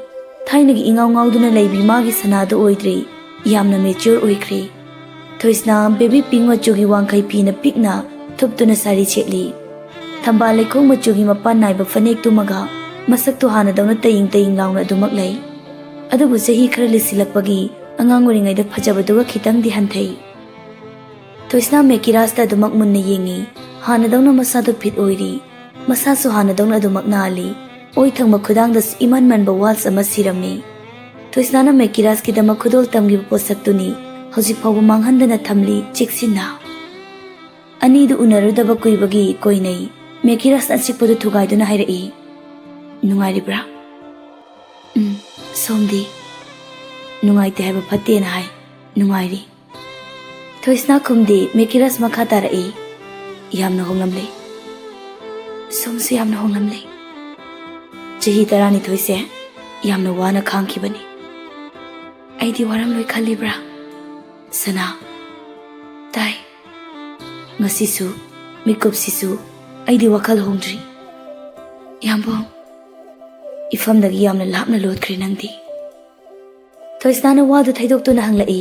ꯊꯥꯏꯅꯒꯤ ꯏꯉꯥꯎ ꯉꯥꯎꯗꯨꯅ ꯂꯩꯕꯤ ꯃꯥꯒꯤ ꯁꯅꯥꯗꯨ ꯑꯣꯏꯗ꯭ꯔꯦ꯫ ꯌꯥꯝꯅ mature ꯑꯣꯏꯈ꯭ꯔꯦ꯫ ꯊꯣꯏꯁꯅꯥ baby pink ꯃꯆꯨꯒꯤ ꯋꯥꯡꯈꯩ ꯐꯤꯅ ꯄꯤꯛꯅ ꯊꯨꯞꯇꯨꯅ ꯁꯥꯔꯤ ꯁꯦꯠꯂꯤ꯫ ꯊꯝꯕꯥꯜ ꯂꯩꯈꯣꯡ ꯃꯆꯨꯒꯤ ꯃꯄꯥꯟ ꯅꯥꯏꯕ ꯐꯅꯦꯛꯇꯨꯃꯒ ꯃꯁꯛꯇꯨ ꯍꯥꯟꯅꯗꯧꯅ ꯇꯌꯤꯡ ꯇꯌꯤꯡ ꯂꯥꯎꯅ ꯑꯗꯨꯃꯛ ꯂꯩ꯫ ꯑꯗꯨꯕꯨ ꯆꯍꯤ ꯈꯔ ꯂꯤꯁꯤꯜꯂꯛꯄꯒꯤ ꯑꯉꯥꯡ ꯑꯣꯏꯔꯤꯉꯩꯗ ꯐꯖꯕꯗꯨꯒ ꯈꯤꯇꯪꯗꯤ ꯍꯟꯊꯩ꯫ ꯊꯣꯏꯁꯅꯥ ꯃꯦꯀꯤꯔꯥꯁꯇ ꯑꯗꯨꯃꯛ ꯃꯨꯟꯅ ꯌꯦꯡꯉꯤ꯫ ꯍꯥꯟꯅꯗꯧꯅ ꯃꯁꯥꯗꯨ fit ꯑꯣꯏꯔꯤ꯫ ꯃꯁꯥꯁꯨ ꯍꯥꯟꯅꯗꯧꯅ ꯑꯗꯨꯃꯛ ꯅꯥꯜꯂꯤ꯫ ꯑꯣꯏ ꯊꯪꯕ ꯈꯨꯗꯥꯡꯗꯁꯨ ꯏꯃꯟ ꯃꯟꯕ waltz ꯑꯃ ꯁꯤꯔꯝꯃꯤ꯫ ꯊꯣꯏꯁꯅꯥꯅ ꯃꯦꯀꯤꯔꯥꯁꯀꯤꯗꯃꯛ ꯈꯨꯗꯣꯜ ꯇꯝꯈꯤꯕ ꯄꯣꯠꯁꯛꯇꯨꯅꯤ ꯍꯧꯖꯤꯛ ꯐꯥꯎꯕ ꯃꯥꯡꯍꯟꯗꯅ ꯊꯝꯂꯤ ꯆꯦꯛꯁꯤꯟꯅ꯫ ꯑꯅꯤꯗꯨ ꯎꯅꯔꯨꯗꯕ ꯀꯨꯏꯕꯒꯤ ꯀꯣꯏꯅꯩ꯫ ꯃꯦꯀꯤꯔꯥꯁꯅ ꯑꯆꯤꯛꯄꯗꯨ ꯊꯨꯒꯥꯏꯗꯨꯅ ꯍꯥꯏꯔꯛꯏ, "ꯅꯨꯡꯉꯥꯏꯔꯤꯕ꯭ꯔꯥ?" "ꯎꯝ, ꯁꯣꯝꯗꯤ?" "ꯅꯨꯡꯉꯥꯏꯇꯦ ꯍꯥꯏꯕ ꯐꯠꯇꯦꯅ ꯍꯥꯏ꯫ ꯅꯨꯡꯉꯥꯏꯔꯤ꯫" ꯊꯣꯏꯁꯅꯥ ꯈꯨꯝꯗꯦ꯫ ꯃꯦꯀꯤꯔꯥꯁ ꯃꯈꯥ ꯇꯥꯔꯛꯏ, "ꯌꯥꯝꯅ ꯍꯣꯡꯂꯝꯂꯦ꯫ ꯁꯣꯝꯁꯨ ꯌꯥꯝꯅ ꯍꯣꯡꯂꯝꯂꯦ꯫ ꯆꯍꯤ ꯇꯔꯥꯅꯤꯊꯣꯏꯁꯦ ꯌꯥꯝꯅ ꯋꯥꯅ ꯈꯥꯡꯈꯤꯕꯅꯤ꯫ ꯑꯩꯗꯤ ꯋꯥꯔꯝꯂꯣꯏ ꯈꯜꯂꯤꯕ꯭ꯔꯥ?" "ꯁꯅꯥ꯫" "ꯇꯥꯏ꯫" "ꯉꯁꯤꯁꯨ ꯃꯤꯀꯨꯞꯁꯤꯁꯨ ꯑꯩꯗꯤ ꯋꯥꯈꯜ ꯍꯣꯡꯗ꯭ꯔꯤ꯫ ꯌꯥꯝꯕꯨꯡ, ꯏꯐꯝꯗꯒꯤ ꯌꯥꯝꯅ ꯂꯥꯞꯅ ꯂꯣꯠꯈ꯭ꯔꯦ ꯅꯪꯗꯤ꯫" ꯊꯣꯏꯁꯅꯥꯅ ꯋꯥꯗꯨ ꯊꯩꯗꯣꯛꯇꯨꯅ ꯍꯪꯂꯛꯏ,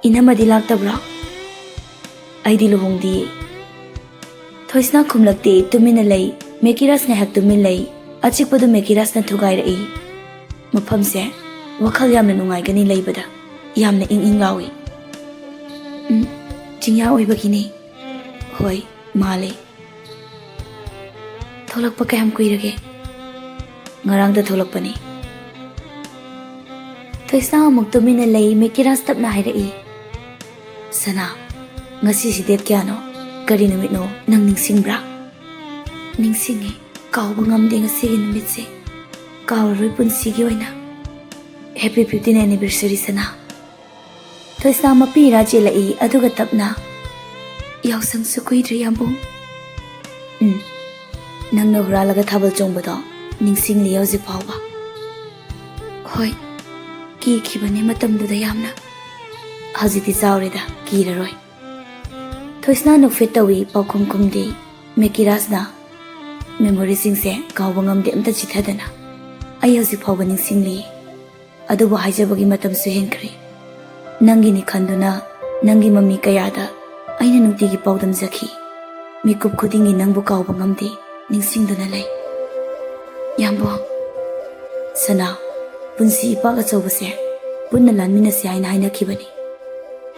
"ꯏꯅꯝꯃꯗꯤ ꯂꯥꯛꯇꯕ꯭ꯔꯣ?" "ꯑꯩꯗꯤ ꯂꯨꯍꯣꯡꯗꯤꯌꯦ꯫" ꯊꯣꯏꯁꯅꯥ ꯈꯨꯝꯂꯛꯇꯦ, ꯇꯨꯃꯤꯟꯅ ꯂꯩ꯫ ꯃꯦꯀꯤꯔꯥꯁ ꯉꯥꯏꯍꯥꯛ ꯇꯨꯃꯤꯟ ꯂꯩ꯫ ꯑꯆꯤꯛꯄꯗꯨ ꯃꯦꯀꯤꯔꯥꯁꯅ ꯊꯨꯒꯥꯏꯔꯛꯏ꯫ "ꯃꯐꯝꯁꯦ ꯋꯥꯈꯜ ꯌꯥꯝꯅ ꯅꯨꯡꯉꯥꯏꯒꯅꯤ ꯂꯩꯕꯗ꯫ ꯌꯥꯝꯅ ꯏꯪ ꯏꯪ ꯂꯥꯎꯏ꯫" "ꯎꯝ, ꯆꯤꯡꯌꯥ ꯑꯣꯏꯕꯒꯤꯅꯤ꯫" "ꯍꯣꯏ, ꯃꯥꯜꯂꯦ꯫" "ꯊꯣꯛꯂꯛꯄ ꯀꯌꯥꯝ ꯀꯨꯏꯔꯒꯦ?" "ꯉꯔꯥꯡꯗ ꯊꯣꯛꯂꯛꯄꯅꯤ꯫" ꯊꯣꯏꯁꯅꯥ ꯑꯃꯨꯛ ꯇꯨꯃꯤꯟꯅ ꯂꯩ꯫ ꯃꯦꯀꯤꯔꯥꯁ ꯇꯞꯅ ꯍꯥꯏꯔꯛꯏ, "ꯁꯅꯥ, ꯉꯁꯤꯁꯤ date ꯀꯌꯥꯅꯣ? ꯀꯔꯤ ꯅꯨꯃꯤꯠꯅꯣ? ꯅꯪ ꯅꯤꯡꯁꯤꯡꯕ꯭ꯔꯥ?" "ꯅꯤꯡꯁꯤꯡꯉꯤ꯫ ꯀꯥꯎꯕ ꯉꯝꯗꯦ ꯉꯁꯤꯒꯤ ꯅꯨꯃꯤꯠꯁꯦ꯫ ꯀꯥꯎꯔꯔꯣꯏ ꯄꯨꯟꯁꯤꯒꯤ ꯑꯣꯏꯅ꯫ Happy fifteen anniversary, ꯁꯅꯥ꯫" ꯊꯣꯏꯁꯅꯥ ꯃꯄꯤ ꯏꯔꯥ ꯆꯦꯜꯂꯛꯏ, ꯑꯗꯨꯒ ꯇꯞꯅ, "ꯌꯥꯎꯁꯪꯁꯨ ꯀꯨꯏꯗ꯭ꯔꯦ, ꯌꯥꯝꯕꯨꯡ꯫" "ꯎꯝ, ꯅꯪꯅ ꯍꯨꯔꯥꯜꯂꯒ ꯊꯥꯕꯜ ꯆꯣꯡꯕꯗꯣ ꯅꯤꯡꯁꯤꯡꯂꯤ ꯍꯧꯖꯤꯛ ꯐꯥꯎꯕ?" "ꯍꯣꯏ, ꯀꯤꯈꯤꯕꯅꯦ ꯃꯇꯝꯗꯨꯗ ꯌꯥꯝꯅ꯫ ꯍꯧꯖꯤꯛꯇꯤ ꯆꯥꯎꯔꯦꯗ, ꯀꯤꯔꯔꯣꯏ꯫" ꯊꯣꯏꯁꯅꯥ ꯅꯣꯛꯐꯦꯠ ꯇꯧꯏ, ꯄꯥꯎꯈꯨꯝ ꯈꯨꯝꯗꯦ꯫ ꯃꯦꯀꯤꯔꯥꯁꯅ, "Memoryꯁꯤꯡꯁꯦ ꯀꯥꯎꯕ ꯉꯝꯗꯦ ꯑꯝꯇ ꯆꯤꯊꯗꯅ꯫ ꯑꯩ ꯍꯧꯖꯤꯛ ꯐꯥꯎꯕ ꯅꯤꯡꯁꯤꯡꯂꯤ꯫ ꯑꯗꯨꯕꯨ ꯍꯥꯏꯖꯕꯒꯤ ꯃꯇꯝꯁꯨ ꯍꯦꯟꯈ꯭ꯔꯦ꯫ ꯅꯪꯒꯤꯅꯤ ꯈꯟꯗꯨꯅ ꯅꯪꯒꯤ ꯃꯃꯤ ꯀꯌꯥꯗ ꯑꯩꯅ ꯅꯨꯡꯇꯤꯒꯤ ꯄꯥꯎꯗꯝꯖꯈꯤ꯫ ꯃꯤꯀꯨꯞ ꯈꯨꯗꯤꯡꯒꯤ ꯅꯪꯕꯨ ꯀꯥꯎꯕ ꯉꯝꯗꯦ, ꯅꯤꯡꯁꯤꯡꯗꯨꯅ ꯂꯩ꯫ ꯌꯥꯝꯕꯨꯡ, ꯁꯅꯥ, ꯄꯨꯟꯁꯤ ꯏꯄꯥꯛ ꯑꯆꯧꯕꯁꯦ ꯄꯨꯟꯅ ꯂꯥꯟꯃꯤꯟꯅꯁꯤ ꯍꯥꯏꯅ ꯍꯥꯏꯅꯈꯤꯕꯅꯤ꯫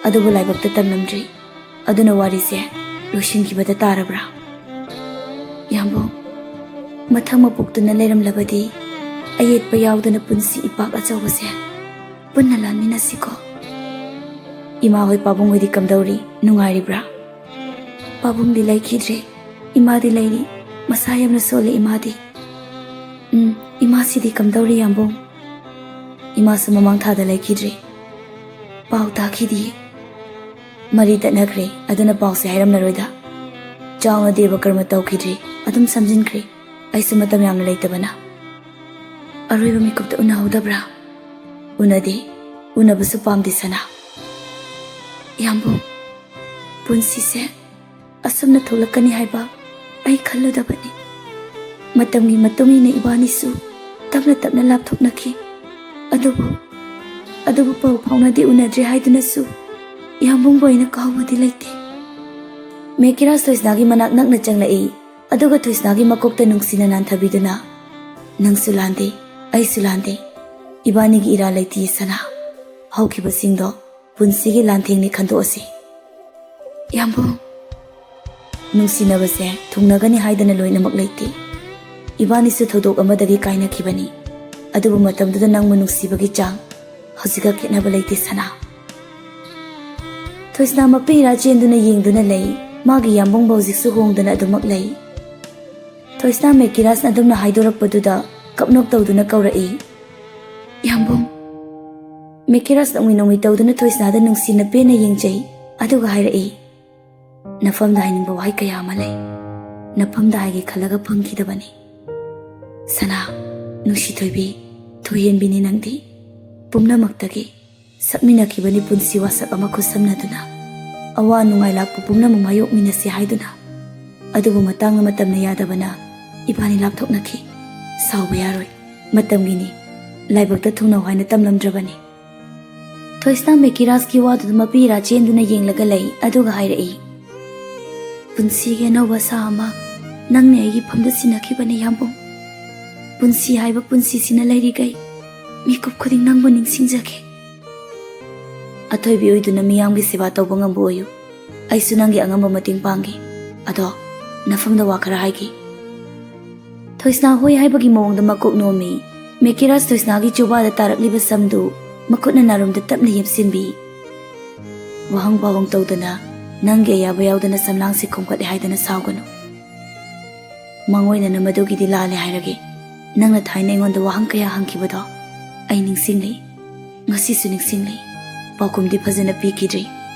ꯑꯗꯨꯕꯨ ꯂꯥꯏꯕꯛꯇ ꯇꯝꯂꯝꯗ꯭ꯔꯦ꯫ ꯑꯗꯨꯅ ꯋꯥꯔꯤꯁꯦ ꯂꯣꯏꯁꯤꯟꯈꯤꯕꯗ ꯇꯥꯔꯕ꯭ꯔꯥ? ꯌꯥꯝꯕꯨꯡ, ꯃꯊꯪ ꯃꯄꯣꯛꯇꯨꯅ ꯂꯩꯔꯝꯂꯕꯗꯤ ꯑꯌꯦꯠꯄ ꯌꯥꯎꯗꯅ ꯄꯨꯟꯁꯤ ꯏꯄꯥꯛ ꯑꯆꯧꯕꯁꯦ ꯄꯨꯟꯅ ꯂꯥꯟꯃꯤꯟꯅꯁꯤꯀꯣ꯫ ꯏꯃꯥ ꯍꯣꯏ ꯄꯥꯕꯨꯡ ꯍꯣꯏꯗꯤ ꯀꯝꯗꯧꯔꯤ? ꯅꯨꯡꯉꯥꯏꯔꯤꯕ꯭ꯔꯥ? ꯄꯥꯕꯨꯡꯗꯤ ꯂꯩꯈꯤꯗ꯭ꯔꯦ, ꯏꯃꯥꯗꯤ ꯂꯩꯔꯤ꯫ ꯃꯁꯥ ꯌꯥꯝꯅ ꯁꯣꯜꯂꯤ ꯏꯃꯥꯗꯤ꯫ ꯎꯝ, ꯏꯃꯥꯁꯤꯗꯤ ꯀꯝꯗꯧꯔꯤ ꯌꯥꯝꯕꯨꯡ? ꯏꯃꯥꯁꯨ ꯃꯃꯥꯡ ꯊꯥꯗ ꯂꯩꯈꯤꯗ꯭ꯔꯦ꯫ ꯄꯥꯎ ꯇꯥꯈꯤꯗꯤꯌꯦ꯫ ꯃꯔꯤ ꯇꯠꯅꯈ꯭ꯔꯦ, ꯑꯗꯨꯅ ꯄꯥꯎꯁꯦ ꯍꯥꯏꯔꯝꯂꯔꯣꯏꯗ꯫ ꯆꯥꯎꯅ ꯗꯦꯕ ꯀꯔꯃ ꯇꯧꯈꯤꯗ꯭ꯔꯦ, ꯑꯗꯨꯝ ꯁꯝꯖꯤꯟꯈ꯭ꯔꯦ꯫ ꯑꯩꯁꯨ ꯃꯇꯝ ꯌꯥꯝꯅ ꯂꯩꯇꯕꯅ꯫ ꯑꯔꯣꯏꯕ ꯃꯤꯀꯨꯞꯇ ꯎꯅꯍꯧꯗꯕ꯭ꯔꯥ? ꯎꯅꯗꯦ꯫ ꯎꯅꯕꯁꯨ ꯄꯥꯝꯗꯦ ꯁꯅꯥ꯫ ꯌꯥꯝꯕꯨꯡ, ꯄꯨꯟꯁꯤꯁꯦ ꯑꯁꯨꯝꯅ ꯊꯣꯛꯂꯛꯀꯅꯤ ꯍꯥꯏꯕ ꯑꯩ ꯈꯜꯂꯨꯗꯕꯅꯤ꯫ ꯃꯇꯝꯒꯤ ꯃꯇꯨꯡ ꯏꯟꯅ ꯏꯕꯥꯅꯤꯁꯨ ꯇꯞꯅ ꯇꯞꯅ ꯂꯥꯞꯊꯣꯛꯅꯈꯤ꯫ ꯑꯗꯨꯕꯨ, ꯑꯗꯨꯕꯨ ꯄꯥꯎ ꯐꯥꯎꯅꯗꯦ, ꯎꯅꯗ꯭ꯔꯦ ꯍꯥꯏꯗꯨꯅꯁꯨ ꯌꯥꯝꯕꯨꯡꯕꯨ ꯑꯩꯅ ꯀꯥꯎꯕꯗꯤ ꯂꯩꯇꯦ꯫ ꯃꯦꯀꯤꯔꯥꯖ ꯊꯣꯏꯁꯅꯥꯒꯤ ꯃꯅꯥꯛ ꯅꯛꯅ ꯆꯪꯂꯛꯏ, ꯑꯗꯨꯒ ꯊꯣꯏꯁꯅꯥꯒꯤ ꯃꯀꯣꯛꯇ ꯅꯨꯡꯁꯤꯅ ꯅꯥꯟꯊꯕꯤꯗꯨꯅ, "ꯅꯪꯁꯨ ꯂꯥꯟꯗꯦ, ꯑꯩꯁꯨ ꯂꯥꯟꯗꯦ꯫ ꯏꯕꯥꯅꯤꯒꯤ ꯏꯔꯥꯜ ꯂꯩꯇꯤꯌꯦ ꯁꯅꯥ꯫ ꯍꯧꯈꯤꯕꯁꯤꯡꯗꯣ ꯄꯨꯟꯁꯤꯒꯤ ꯂꯥꯟꯊꯦꯡꯅꯤ ꯈꯟꯗꯣꯛꯑꯁꯤ꯫" ꯌꯥꯝꯕꯨꯡ, ꯅꯨꯡꯁꯤꯅꯕꯁꯦ ꯊꯨꯡꯅꯒꯅꯤ ꯍꯥꯏꯗꯅ ꯂꯣꯏꯅꯃꯛ ꯂꯩꯇꯦ꯫ ꯏꯕꯥꯅꯤꯁꯨ ꯊꯧꯗꯣꯛ ꯑꯃꯗꯒꯤ ꯀꯥꯏꯅꯈꯤꯕꯅꯤ꯫ ꯑꯗꯨꯕꯨ ꯃꯇꯝꯗꯨꯗ ꯅꯪꯕꯨ ꯅꯨꯡꯁꯤꯕꯒꯤ ꯆꯥꯡ ꯍꯧꯖꯤꯛꯀ ꯈꯦꯠꯅꯕ ꯂꯩꯇꯦ ꯁꯅꯥ꯫ ꯊꯣꯏꯁꯅꯥ ꯃꯄꯤ ꯏꯔꯥ ꯆꯦꯟꯗꯨꯅ ꯌꯦꯡꯗꯨꯅ ꯂꯩ꯫ ꯃꯥꯒꯤ ꯌꯥꯝꯕꯨꯡꯕ ꯍꯧꯖꯤꯛꯁꯨ ꯍꯣꯡꯗꯅ ꯑꯗꯨꯃꯛ ꯂꯩ꯫ ꯊꯣꯏꯁꯅꯥ ꯃꯦꯀꯤꯔꯥꯖꯅ ꯑꯗꯨꯝꯅ ꯍꯥꯏꯗꯣꯔꯛꯄꯗꯨꯗ ꯀꯞꯅꯣꯛ ꯇꯧꯗꯨꯅ ꯀꯧꯔꯛꯏ, "ꯌꯥꯝꯕꯨꯡ!" ꯃꯦꯀꯤꯔꯥꯖ ꯅꯣꯡꯃꯤ ꯅꯣꯡꯃꯤ ꯇꯧꯗꯨꯅ ꯊꯣꯏꯁꯅꯥꯗ ꯅꯨꯡꯁꯤꯅ ꯄꯦꯟꯅ ꯌꯦꯡꯖꯩ, ꯑꯗꯨꯒ ꯍꯥꯏꯔꯛꯏ, "ꯅꯐꯝꯗ ꯍꯥꯏꯅꯤꯡꯕ ꯋꯥꯍꯩ ꯀꯌꯥ ꯑꯃ ꯂꯩ꯫ ꯅꯐꯝꯗ ꯍꯥꯏꯒꯦ ꯈꯜꯂꯒ ꯐꯪꯈꯤꯗꯕꯅꯤ꯫ ꯁꯅꯥ, ꯅꯨꯡꯁꯤ ꯊꯣꯏꯕꯤ, ꯊꯣꯏꯍꯦꯟꯕꯤꯅꯤ ꯅꯪꯗꯤ꯫ ꯄꯨꯝꯅꯃꯛꯇꯒꯤ ꯁꯛꯃꯤꯟꯅꯈꯤꯕꯅꯤ ꯄꯨꯟꯁꯤ ꯋꯥꯁꯛ ꯑꯃ ꯈꯨꯠꯁꯝꯅꯗꯨꯅ꯫ ꯑꯋꯥ ꯅꯨꯡꯉꯥꯏ ꯂꯥꯛꯄ ꯄꯨꯝꯅꯃꯛ ꯃꯥꯌꯣꯛꯃꯤꯟꯅꯁꯤ ꯍꯥꯏꯗꯨꯅ꯫ ꯑꯗꯨꯕꯨ ꯃꯇꯥꯡꯅ ꯃꯇꯝꯅ ꯌꯥꯗꯕꯅ ꯏꯕꯥꯅꯤ ꯂꯥꯞꯊꯣꯛꯅꯈꯤ꯫ ꯁꯥꯎꯕ ꯌꯥꯔꯣꯏ, ꯃꯇꯝꯒꯤꯅꯤ꯫ ꯂꯥꯏꯕꯛꯇ ꯊꯨꯡꯅꯧ ꯍꯥꯏꯅ ꯇꯝꯂꯝꯗ꯭ꯔꯕꯅꯤ꯫ ꯊꯣꯏꯁꯅꯥ ꯃꯦꯀꯤꯔꯥꯁꯀꯤ ꯋꯥꯗꯨꯗ ꯃꯄꯤ ꯏꯔꯥ ꯆꯦꯟꯗꯨꯅ ꯌꯦꯡꯂꯒ ꯂꯩ, ꯑꯗꯨꯒ ꯍꯥꯏꯔꯛꯏ, "ꯄꯨꯟꯁꯤꯒꯤ ꯑꯅꯧꯕ ꯑꯁꯥ ꯑꯃ ꯅꯪꯅ ꯑꯩꯒꯤ ꯐꯝꯗ ꯁꯤꯟꯅꯈꯤꯕꯅꯤ, ꯌꯥꯝꯕꯨꯡ꯫ ꯄꯨꯟꯁꯤ ꯍꯥꯏꯕ ꯄꯨꯟꯁꯤꯁꯤꯅ ꯂꯩꯔꯤꯈꯩ ꯃꯤꯀꯨꯞ ꯈꯨꯗꯤꯡ ꯅꯪꯕꯨ ꯅꯤꯡꯁꯤꯡꯖꯒꯦ꯫ ꯑꯊꯣꯏꯕꯤ ꯑꯣꯏꯗꯨꯅ ꯃꯤꯌꯥꯝꯒꯤ ꯁꯦꯕꯥ ꯇꯧꯕ ꯉꯝꯕ ꯑꯣꯏꯌꯨ꯫ ꯑꯩꯁꯨ ꯅꯪꯒꯤ ꯑꯉꯝꯕ ꯃꯇꯦꯡ ꯄꯥꯡꯒꯦ꯫ ꯑꯗꯣ, ꯅꯐꯝꯗ ꯋꯥ ꯈꯔ ꯍꯥꯏꯒꯦ꯫" ꯊꯣꯏꯁꯅꯥ ꯍꯣꯏ ꯍꯥꯏꯕꯒꯤ ꯃꯑꯣꯡꯗ ꯃꯀꯣꯛ ꯅꯣꯝꯃꯤ꯫ ꯃꯦꯀꯤꯔꯥꯁ ꯊꯣꯏꯁꯅꯥꯒꯤ ꯆꯨꯕꯥꯗ ꯇꯥꯔꯛꯂꯤꯕ ꯁꯝꯗꯨ ꯃꯈꯨꯠꯅ ꯅꯥꯔꯨꯝꯗ ꯇꯞꯅ ꯌꯦꯞꯁꯤꯟꯕꯤ꯫ "ꯋꯥꯍꯪ ꯄꯥꯎꯍꯪ ꯇꯧꯗꯅ ꯅꯪꯒꯤ ꯑꯌꯥꯕ ꯌꯥꯎꯗꯅ ꯁꯝꯂꯥꯡꯁꯦ ꯈꯣꯝꯒꯠꯂꯦ ꯍꯥꯏꯗꯅ ꯁꯥꯎꯒꯅꯨ꯫ ꯃꯥꯡꯑꯣꯏꯅꯅ ꯃꯗꯨꯒꯤꯗꯤ ꯂꯥꯜꯂꯦ ꯍꯥꯏꯔꯒꯦ꯫ ꯅꯪꯅ ꯊꯥꯏꯅ ꯑꯩꯉꯣꯟꯗ ꯋꯥꯍꯪ ꯀꯌꯥ ꯍꯪꯈꯤꯕꯗꯣ ꯑꯩ ꯅꯤꯡꯁꯤꯡꯂꯤ꯫ ꯉꯁꯤꯁꯨ ꯅꯤꯡꯁꯤꯡꯂꯤ꯫ ꯄꯥꯎꯈꯨꯝꯗꯤ ꯐꯖꯅ ꯄꯤꯈꯤꯗ꯭ꯔꯤ꯫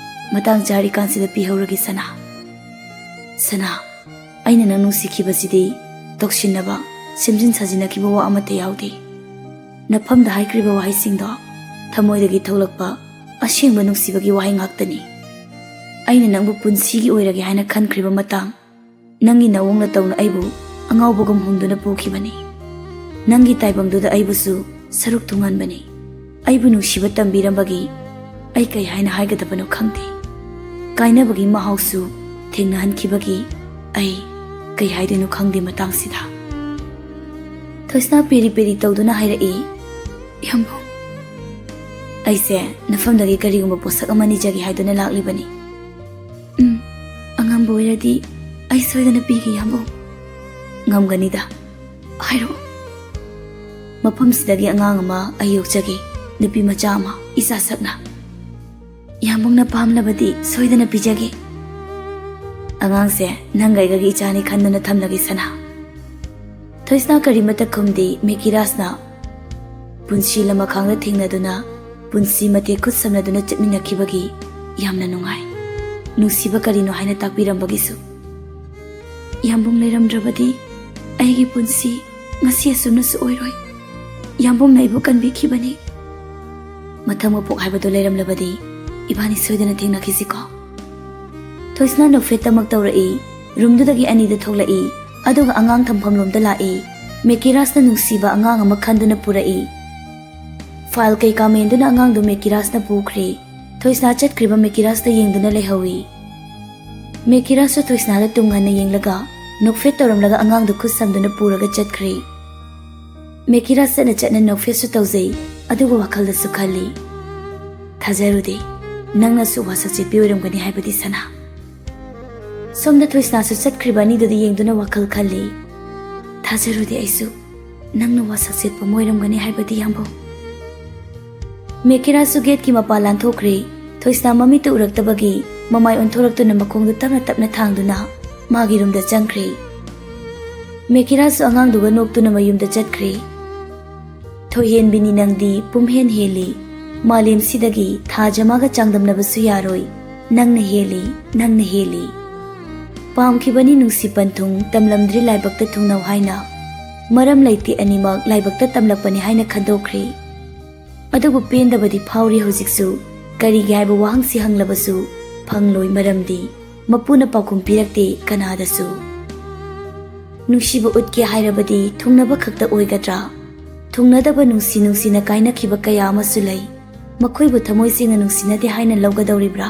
ꯃꯇꯥꯡ ꯆꯥꯔꯤꯀꯥꯟꯁꯤꯗ ꯄꯤꯍꯧꯔꯒꯦ, ꯁꯅꯥ꯫ ꯁꯅꯥ, ꯑꯩꯅ ꯅꯪ ꯅꯨꯡꯁꯤꯈꯤꯕꯁꯤꯗꯤ ꯇꯧꯁꯤꯟꯅꯕ, ꯁꯦꯝꯖꯤꯟ ꯁꯥꯖꯤꯟꯅꯈꯤꯕ ꯋꯥ ꯑꯃꯠꯇ ꯌꯥꯎꯗꯦ꯫ ꯅꯐꯝꯗ ꯍꯥꯏꯈ꯭ꯔꯤꯕ ꯋꯥꯍꯩꯁꯤꯡꯗꯣ ꯊꯃꯣꯏꯗꯒꯤ ꯊꯣꯛꯂꯛꯄ ꯑꯁꯦꯡꯕ ꯅꯨꯡꯁꯤꯕꯒꯤ ꯋꯥꯍꯩ ꯉꯥꯛꯇꯅꯤ꯫ ꯑꯩꯅ ꯅꯪꯕꯨ ꯄꯨꯟꯁꯤꯒꯤ ꯑꯣꯏꯔꯒꯦ ꯍꯥꯏꯅ ꯈꯟꯈ꯭ꯔꯤꯕ ꯃꯇꯥꯡ, ꯅꯪꯒꯤ ꯅꯑꯣꯡ ꯅꯇꯧꯅ ꯑꯩꯕꯨ ꯑꯉꯥꯎꯕꯒꯨꯝ ꯍꯨꯝꯗꯨꯅ ꯄꯨꯈꯤꯕꯅꯤ꯫ ꯅꯪꯒꯤ ꯇꯥꯏꯕꯪꯗꯨꯗ ꯑꯩꯕꯨꯁꯨ ꯁꯔꯨꯛ ꯊꯨꯡꯍꯟꯕꯅꯤ꯫ ꯑꯩꯕꯨ ꯅꯨꯡꯁꯤꯕ ꯇꯝꯕꯤꯔꯝꯕꯒꯤ ꯑꯩ ꯀꯩ ꯍꯥꯏꯅ ꯍꯥꯏꯒꯗꯕꯅꯣ ꯈꯪꯗꯦ꯫ ꯀꯥꯏꯅꯕꯒꯤ ꯃꯍꯥꯎꯁꯨ ꯊꯦꯡꯅꯍꯟꯈꯤꯕꯒꯤ ꯑꯩ ꯀꯩ ꯍꯥꯏꯗꯣꯏꯅꯣ ꯈꯪꯗꯦ ꯃꯇꯥꯡꯁꯤꯗ꯫" ꯊꯣꯏꯁꯅꯥ ꯄꯦꯔꯤ ꯄꯦꯔꯤ ꯇꯧꯗꯨꯅ ꯍꯥꯏꯔꯛꯏ, "ꯌꯥꯝꯕꯨꯡ, ꯑꯩꯁꯦ ꯅꯐꯝꯗꯒꯤ ꯀꯔꯤꯒꯨꯝꯕ ꯄꯣꯠꯁꯛ ꯑꯃ ꯅꯤꯖꯒꯦ ꯍꯥꯏꯗꯨꯅ ꯂꯥꯛꯂꯤꯕꯅꯤ꯫" "ꯎꯝ, ꯑꯉꯝꯕ ꯑꯣꯏꯔꯗꯤ ꯑꯩ ꯁꯣꯏꯗꯅ ꯄꯤꯒꯦ, ꯌꯥꯝꯕꯨꯡ꯫" "ꯉꯝꯒꯅꯤꯗ, ꯍꯥꯏꯔꯛꯑꯣ꯫" "ꯃꯐꯝꯁꯤꯗꯒꯤ ꯑꯉꯥꯡ ꯑꯃ ꯑꯩ ꯌꯣꯛꯆꯒꯦ, ꯅꯨꯄꯤ ꯃꯆꯥ ꯑꯃ, ꯏꯆꯥ ꯁꯛꯅ꯫" "ꯌꯥꯝꯕꯨꯡꯅ ꯄꯥꯝꯂꯕꯗꯤ ꯁꯣꯏꯗꯅ ꯄꯤꯖꯒꯦ꯫" "ꯑꯉꯥꯡꯁꯦ ꯅꯪꯒ ꯑꯩꯒꯒꯤ ꯏꯆꯥꯅꯤ ꯈꯟꯗꯨꯅ ꯊꯝꯂꯒꯦ, ꯁꯅꯥ꯫" ꯊꯣꯏꯁꯅꯥ ꯀꯔꯤꯃꯠꯇ ꯈꯨꯝꯗꯦ꯫ ꯃꯦꯀꯤꯔꯥꯁꯅ ꯄꯨꯟꯁꯤ ꯂꯃꯈꯥꯡꯗ ꯊꯦꯡꯅꯗꯨꯅ ꯄꯨꯟꯁꯤ ꯃꯇꯦꯛ ꯈꯨꯠ ꯁꯝꯅꯗꯨꯅ ꯆꯠꯃꯤꯟꯅꯈꯤꯕꯒꯤ ꯌꯥꯝꯅ ꯅꯨꯡꯉꯥꯏ꯫ ꯅꯨꯡꯁꯤꯕ ꯀꯔꯤꯅꯣ ꯍꯥꯏꯅ ꯇꯥꯛꯄꯤꯔꯝꯕꯒꯤꯁꯨ꯫ "ꯌꯥꯝꯕꯨꯡ ꯂꯩꯔꯝꯗ꯭ꯔꯕꯗꯤ ꯑꯩꯒꯤ ꯄꯨꯟꯁꯤ ꯉꯁꯤ ꯑꯁꯨꯝꯅꯁꯨ ꯑꯣꯏꯔꯣꯏ꯫ ꯌꯥꯝꯕꯨꯡꯅ ꯑꯩꯕꯨ ꯀꯟꯕꯤꯈꯤꯕꯅꯤ꯫ ꯃꯊꯪ ꯃꯄꯣꯛ ꯍꯥꯏꯕꯗꯨ ꯂꯩꯔꯝꯂꯕꯗꯤ ꯏꯕꯥꯅꯤ ꯁꯣꯏꯗꯅ ꯊꯦꯡꯅꯈꯤꯁꯤꯀꯣ꯫" ꯊꯣꯏꯁꯅꯥ ꯅꯣꯛꯐꯦꯠꯇꯃꯛ ꯇꯧꯔꯛꯏ꯫ ꯔꯨꯝꯗꯨꯗꯒꯤ ꯑꯅꯤꯗꯨ ꯊꯣꯛꯂꯛꯏ, ꯑꯗꯨꯒ ꯑꯉꯥꯡ ꯊꯝꯐꯝꯂꯣꯝꯗ ꯂꯥꯛꯏ꯫ ꯃꯦꯀꯤꯔꯥꯁꯅ ꯅꯨꯡꯁꯤꯕ ꯑꯉꯥꯡ ꯑꯃ ꯈꯟꯗꯨꯅ ꯄꯨꯔꯛꯏ꯫ ꯐꯥꯏꯜ ꯀꯩꯀꯥ ꯃꯦꯟꯗꯨꯅ ꯑꯉꯥꯡꯗꯨ ꯃꯦꯀꯤꯔꯥꯖꯅ ꯄꯨꯈ꯭ꯔꯦ꯫ ꯊꯣꯏꯁꯅꯥ ꯆꯠꯈ꯭ꯔꯤꯕ ꯃꯦꯀꯤꯔꯥꯖꯇ ꯌꯦꯡꯗꯨꯅ ꯂꯩꯍꯧꯏ꯫ ꯃꯦꯀꯤꯔꯥꯖꯁꯨ ꯊꯣꯏꯁꯅꯥꯗ ꯇꯨꯡ ꯍꯟꯅ ꯌꯦꯡꯂꯒ ꯅꯣꯛꯐꯦꯠ ꯇꯧꯔꯝꯂꯒ ꯑꯉꯥꯡꯗꯨ ꯈꯨꯠ ꯁꯝꯗꯨꯅ ꯄꯨꯔꯒ ꯆꯠꯈ꯭ꯔꯦ꯫ ꯃꯦꯀꯤꯔꯥꯖ ꯆꯠꯅ ꯆꯠꯅ ꯅꯣꯛꯐꯦꯠꯁꯨ ꯇꯧꯖꯩ, ꯑꯗꯨꯒ ꯋꯥꯈꯜꯗꯁꯨ ꯈꯜꯂꯤ, "ꯊꯥꯖꯔꯨꯗꯦ ꯅꯪꯅꯁꯨ ꯋꯥꯁꯛꯆꯦꯠꯄꯤ ꯑꯣꯏꯔꯝꯒꯅꯤ ꯍꯥꯏꯕꯗꯤ ꯁꯅꯥ"꯫ ꯁꯣꯝꯗ ꯊꯣꯏꯁꯅꯥꯁꯨ ꯆꯠꯈ꯭ꯔꯤꯕ ꯑꯅꯤꯗꯨꯗ ꯌꯦꯡꯗꯨꯅ ꯋꯥꯈꯜ ꯈꯜꯂꯤ, "ꯊꯥꯖꯔꯨꯗꯦ ꯑꯩꯁꯨ ꯅꯪꯅ ꯋꯥꯁꯛꯆꯦꯠꯄ ꯑꯃ ꯑꯣꯏꯔꯝꯒꯅꯤ ꯍꯥꯏꯕꯗꯤ ꯌꯥꯝꯕꯧ"꯫ ꯃꯦꯀꯤꯔꯥꯖꯁꯨ ꯒꯦꯠꯀꯤ ꯃꯄꯥ ꯂꯥꯟꯊꯣꯛꯈ꯭ꯔꯦ꯫ ꯊꯣꯏꯁꯅꯥ ꯃꯃꯤꯠꯇ ꯎꯔꯛꯇꯕꯒꯤ ꯃꯃꯥꯏ ꯑꯣꯟꯊꯣꯔꯛꯇꯨꯅ ꯃꯈꯣꯡꯗꯨ ꯇꯞꯅ ꯇꯞꯅ ꯊꯥꯡꯗꯨꯅ ꯃꯥꯒꯤ ꯔꯨꯝꯗ ꯆꯪꯈ꯭ꯔꯦ꯫ ꯃꯦꯀꯤꯔꯥꯖꯁꯨ ꯑꯉꯥꯡꯗꯨꯒ ꯅꯣꯛꯇꯨꯅ ꯃꯌꯨꯝꯗ ꯆꯠꯈ꯭ꯔꯦ꯫ "ꯊꯣꯏꯍꯦꯟꯕꯤꯅꯤ ꯅꯪꯗꯤ ꯄꯨꯝꯍꯦꯟ ꯍꯦꯜꯂꯤ꯫ ꯃꯥꯂꯦꯝꯁꯤꯗꯒꯤ ꯊꯥ ꯖꯃꯥꯒ ꯆꯥꯡꯗꯝꯅꯕꯁꯨ ꯌꯥꯔꯣꯏ꯫ ꯅꯪꯅ ꯍꯦꯜꯂꯤ, ꯅꯪꯅ ꯍꯦꯜꯂꯤ꯫ ꯄꯥꯝꯈꯤꯕꯅꯤ ꯅꯨꯡꯁꯤ ꯄꯟꯊꯨꯡ, ꯇꯝꯂꯝꯗ꯭ꯔꯤ ꯂꯥꯏꯕꯛꯇ ꯊꯨꯡꯅꯧ" ꯍꯥꯏꯅ꯫ ꯃꯔꯝ ꯂꯩꯇꯦ ꯑꯅꯤꯃꯛ ꯂꯥꯏꯕꯛꯇ ꯇꯝꯂꯛꯄꯅꯤ ꯍꯥꯏꯅ ꯈꯟꯗꯣꯛꯈ꯭ꯔꯦ꯫ ꯑꯗꯨꯕꯨ ꯄꯦꯟꯗꯕꯗꯤ ꯐꯥꯎꯔꯤ ꯍꯧꯖꯤꯛꯁꯨ꯫ ꯀꯔꯤꯒꯤ ꯍꯥꯏꯕ ꯋꯥꯍꯪꯁꯤ ꯍꯪꯂꯕꯁꯨ ꯐꯪꯂꯣꯏ, ꯃꯔꯝꯗꯤ ꯃꯄꯨꯅ ꯄꯥꯎꯈꯨꯝ ꯄꯤꯔꯛꯇꯦ ꯀꯅꯥꯗꯁꯨ꯫ ꯅꯨꯡꯁꯤꯕ ꯎꯠꯀꯦ ꯍꯥꯏꯔꯕꯗꯤ ꯊꯨꯡꯅꯕ ꯈꯛꯇ ꯑꯣꯏꯒꯗ꯭ꯔꯥ? ꯊꯨꯡꯅꯗꯕ ꯅꯨꯡꯁꯤ ꯅꯨꯡꯁꯤꯅ ꯀꯥꯏꯅꯈꯤꯕ ꯀꯌꯥ ꯑꯃꯁꯨ ꯂꯩ꯫ ꯃꯈꯣꯏꯕꯨ ꯊꯃꯣꯏ ꯁꯦꯡꯅ ꯅꯨꯡꯁꯤꯅꯗꯦ ꯍꯥꯏꯅ ꯂꯧꯒꯗꯧꯔꯤꯕ꯭ꯔꯥ?